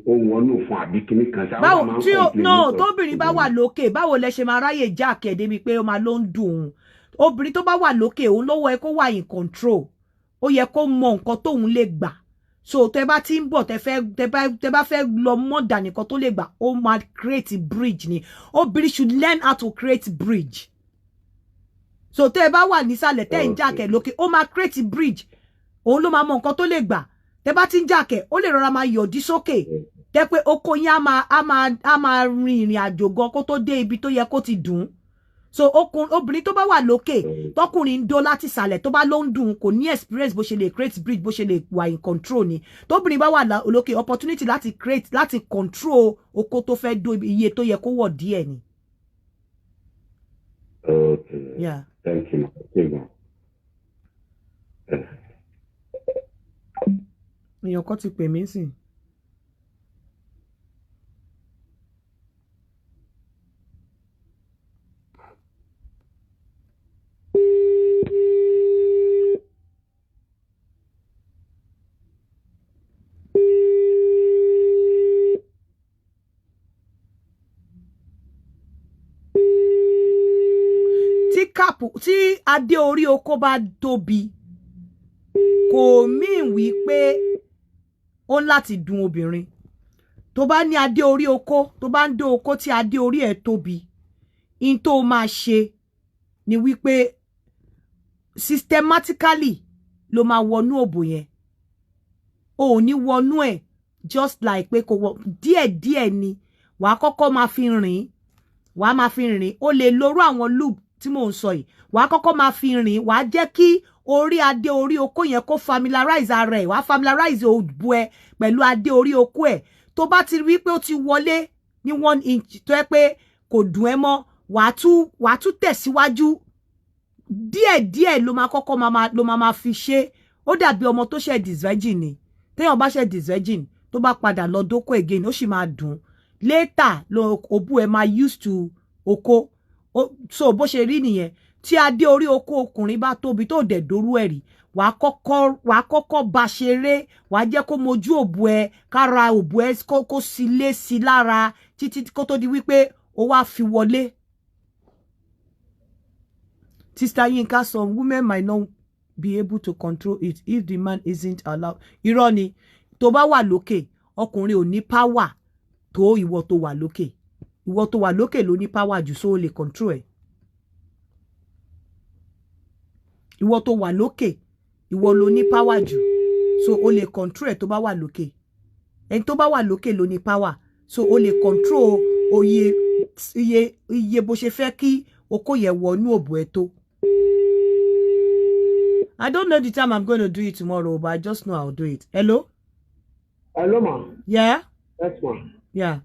ó wọnú fún àbí kíní kan sáwọn Báwo máa ń tí o complain no nípa tóbìnrin bá wà lókè, báwo lẹ ṣe máa ráyè jákè débi pé ó máa ló ń dùn òun? Obìnrin tó bá wà lókè, òun ló yẹ kó wà in control, ó yẹ kó mọ nǹkan tóun lè gbà. So tẹ bá ti ń bọ̀, tẹ bá fẹ́ lọ mọ̀dà nìkan tó lè gbà, ó máa create bridge ni. Obìnrin should learn how to create bridge. So tẹ bá wà nísàlẹ̀, tẹ ń jákè lókè, ó máa create bridge, òun ló máa mọ nǹkan tó lè gbà. Tẹ bá ti ń jákè, ó lè rọra máa yọ̀dí sókè, tẹ pé oko yín á máa rin ìrìn àjò gan kó tó dé ibi tó yẹ kó ti dùn. So okun obìnrin tó bá wà lókè, tọkùnrin ń dó láti ìsàlẹ̀, tó bá ló ń dùn, kò ní experience bó ṣe lè create bridge, bó ṣe lè wà in control ni. Tóbìnrin bá wà lókè, opportunity láti create, láti control oko tó fẹ́ dó, iye tó yẹ kó wọ̀ díẹ̀ ni. Okay. Yeah. Thank you, ma. Thank you. Èèyàn kan ti pè mí sìn. Tí cap, tí adé orí oko bá tóbi, kò mean wípé ó ń láti dùn obìnrin. Tó bá ní adé orí oko, tó bá ń dó oko tí adé orí ẹ̀ tóbi, in tó máa ṣe ni wípé systematically ló máa wọnú òbò yẹn. O ò ní wọnú ẹ̀ just like pé kò wọ díẹ̀díẹ̀ ni. Wàá kọ́kọ́ máa fi rìn, wàá máa fi rìn. O lè lorú àwọn lube tí mò ń sọ yìí. Wàá kọ́kọ́ máa fi rìn, wàá jẹ́ kí orí adé orí okó yẹn kó familiarize ara ẹ̀, wàá familiarize òbò ẹ pẹ̀lú adé orí okó ẹ̀. Tó bá ti rí pé ó ti wọlé ní 1 inch tó yẹ pé kò dùn ẹ́ mọ́, wàá tún tẹ̀síwájú díẹ̀díẹ̀ ló máa kọ́kọ́ ló máa fi ṣe. Ó dàbí ọmọ tó ṣe disvirgin ni. Téèyàn bá ṣe disvirgin tó bá padà lọ dóko again, ó sì máa dùn later ló òbú ẹ máa used to oko. So bó ṣe rí nìyẹn. Tí adé orí oko ọkùnrin bá tóbi tó dẹ̀ dórú ẹ̀ rí, wàá kọ́kọ́ bá ṣeré, wàá jẹ́ kó mojú òbú ẹ, kára òbú ẹ kó sí lé sí lára títí kó tó di wípé ó wá fi wọlé. Sister Yinka, some women might not be able to control it if the man isn't allowed. Irọ́ ni. Tó bá wà lókè, ọkùnrin ò ní power tó ìwọ tó wà lókè. Ìwọ tó wà lókè ló ní power jù, so ó lè control ẹ̀. Ìwọ tó wà lókè, ìwọ ló ní power jù, so ó lè control ẹ̀ tó bá wà lókè. Ẹni tó bá wà lókè ló ní power, so ó lè control oye iye iye bó ṣe fẹ́ kí okó yẹn wọnú òbò ẹ̀ tó. I don't know the time I'm going to do it tomorrow, but I just know I'll do it. Hello? Hello, ma. Yeah? Yes, ma. Yeah.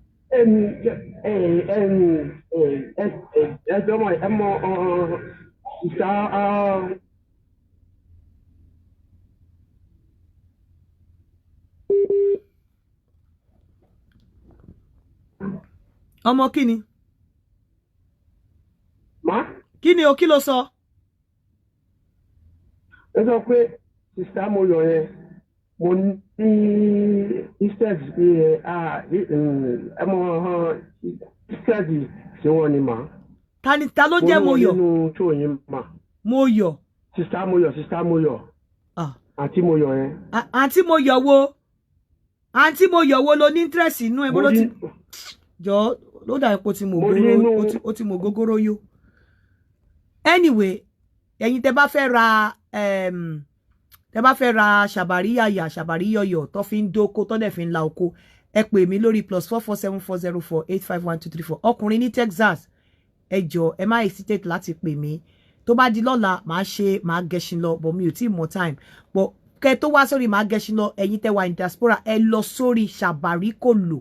Ọmọ kí ni? Ma? Kí ni o, kí ló sọ? Ẹ sọ pé sista mo yọ yẹn, mo ní instead pé ẹ mọ instead tí wọ́n ní mà. Ta ló jẹ́ mo yọ? Mo ní nínú tó yín mà. Mo yọ. Sista mo yọ, sista mo yọ. Àǹtí mo yọ yẹn. Àǹtí mo yọ wo? Àǹtí mo yọ wo ló ní interest inú ẹ bó ló ti jọ ló dà ipò tí mo gógóró, ó ti mo gógóró yó. Anyway, ẹ̀yin tẹ́ bá fẹ́ ra tẹ́ bá fẹ́ ra ṣàbàrí yàyà ṣàbàrí yọ̀yọ̀ tó fi ń dóko tó dẹ̀ fi ń la oko, ẹ pè mí lórí +44 74 04 851 234. Ọkùnrin ní Texas, ẹ jọ̀ọ́ ẹ má hesitate láti pè mí. Tó bá di lọ́la màá ṣe màá gẹṣin lọ, but mi ò tí ì mọ time. But kẹ́ tó wá sórí màá gẹṣin lọ, ẹ̀yin tẹ́ wà ní diaspora ẹ lọ sórí ṣàbàrí kò lò.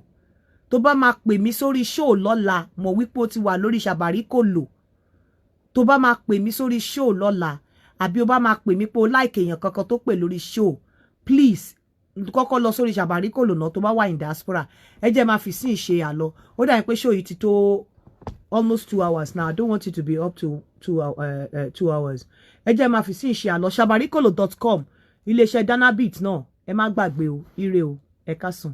Tó bá máa pè mí sórí show lọ́la, mọ̀ wípé ó ti wà lórí ṣàbàrí kò lò. Tó bá máa pè mí sórí show lọ́la, àbí o bá máa pè mí pé o like èèyàn kankan tó pè lórí show, please kọ́kọ́ lọ sórí ṣàbàrí kò lò náà tó bá wà in diaspora. Ẹ jẹ́ máa fi sí ìṣe àlọ́. Ó dàbí pé show yìí ti tó almost 2 hours now. I don't want it to be up to 2 hours. Ẹ jẹ́ máa fi sí ìṣe àlọ́. Ṣàbàríkòlò.com, iléeṣẹ́ Danabit náà, ẹ má gbàgbé o. Ire o, ẹ káàsán.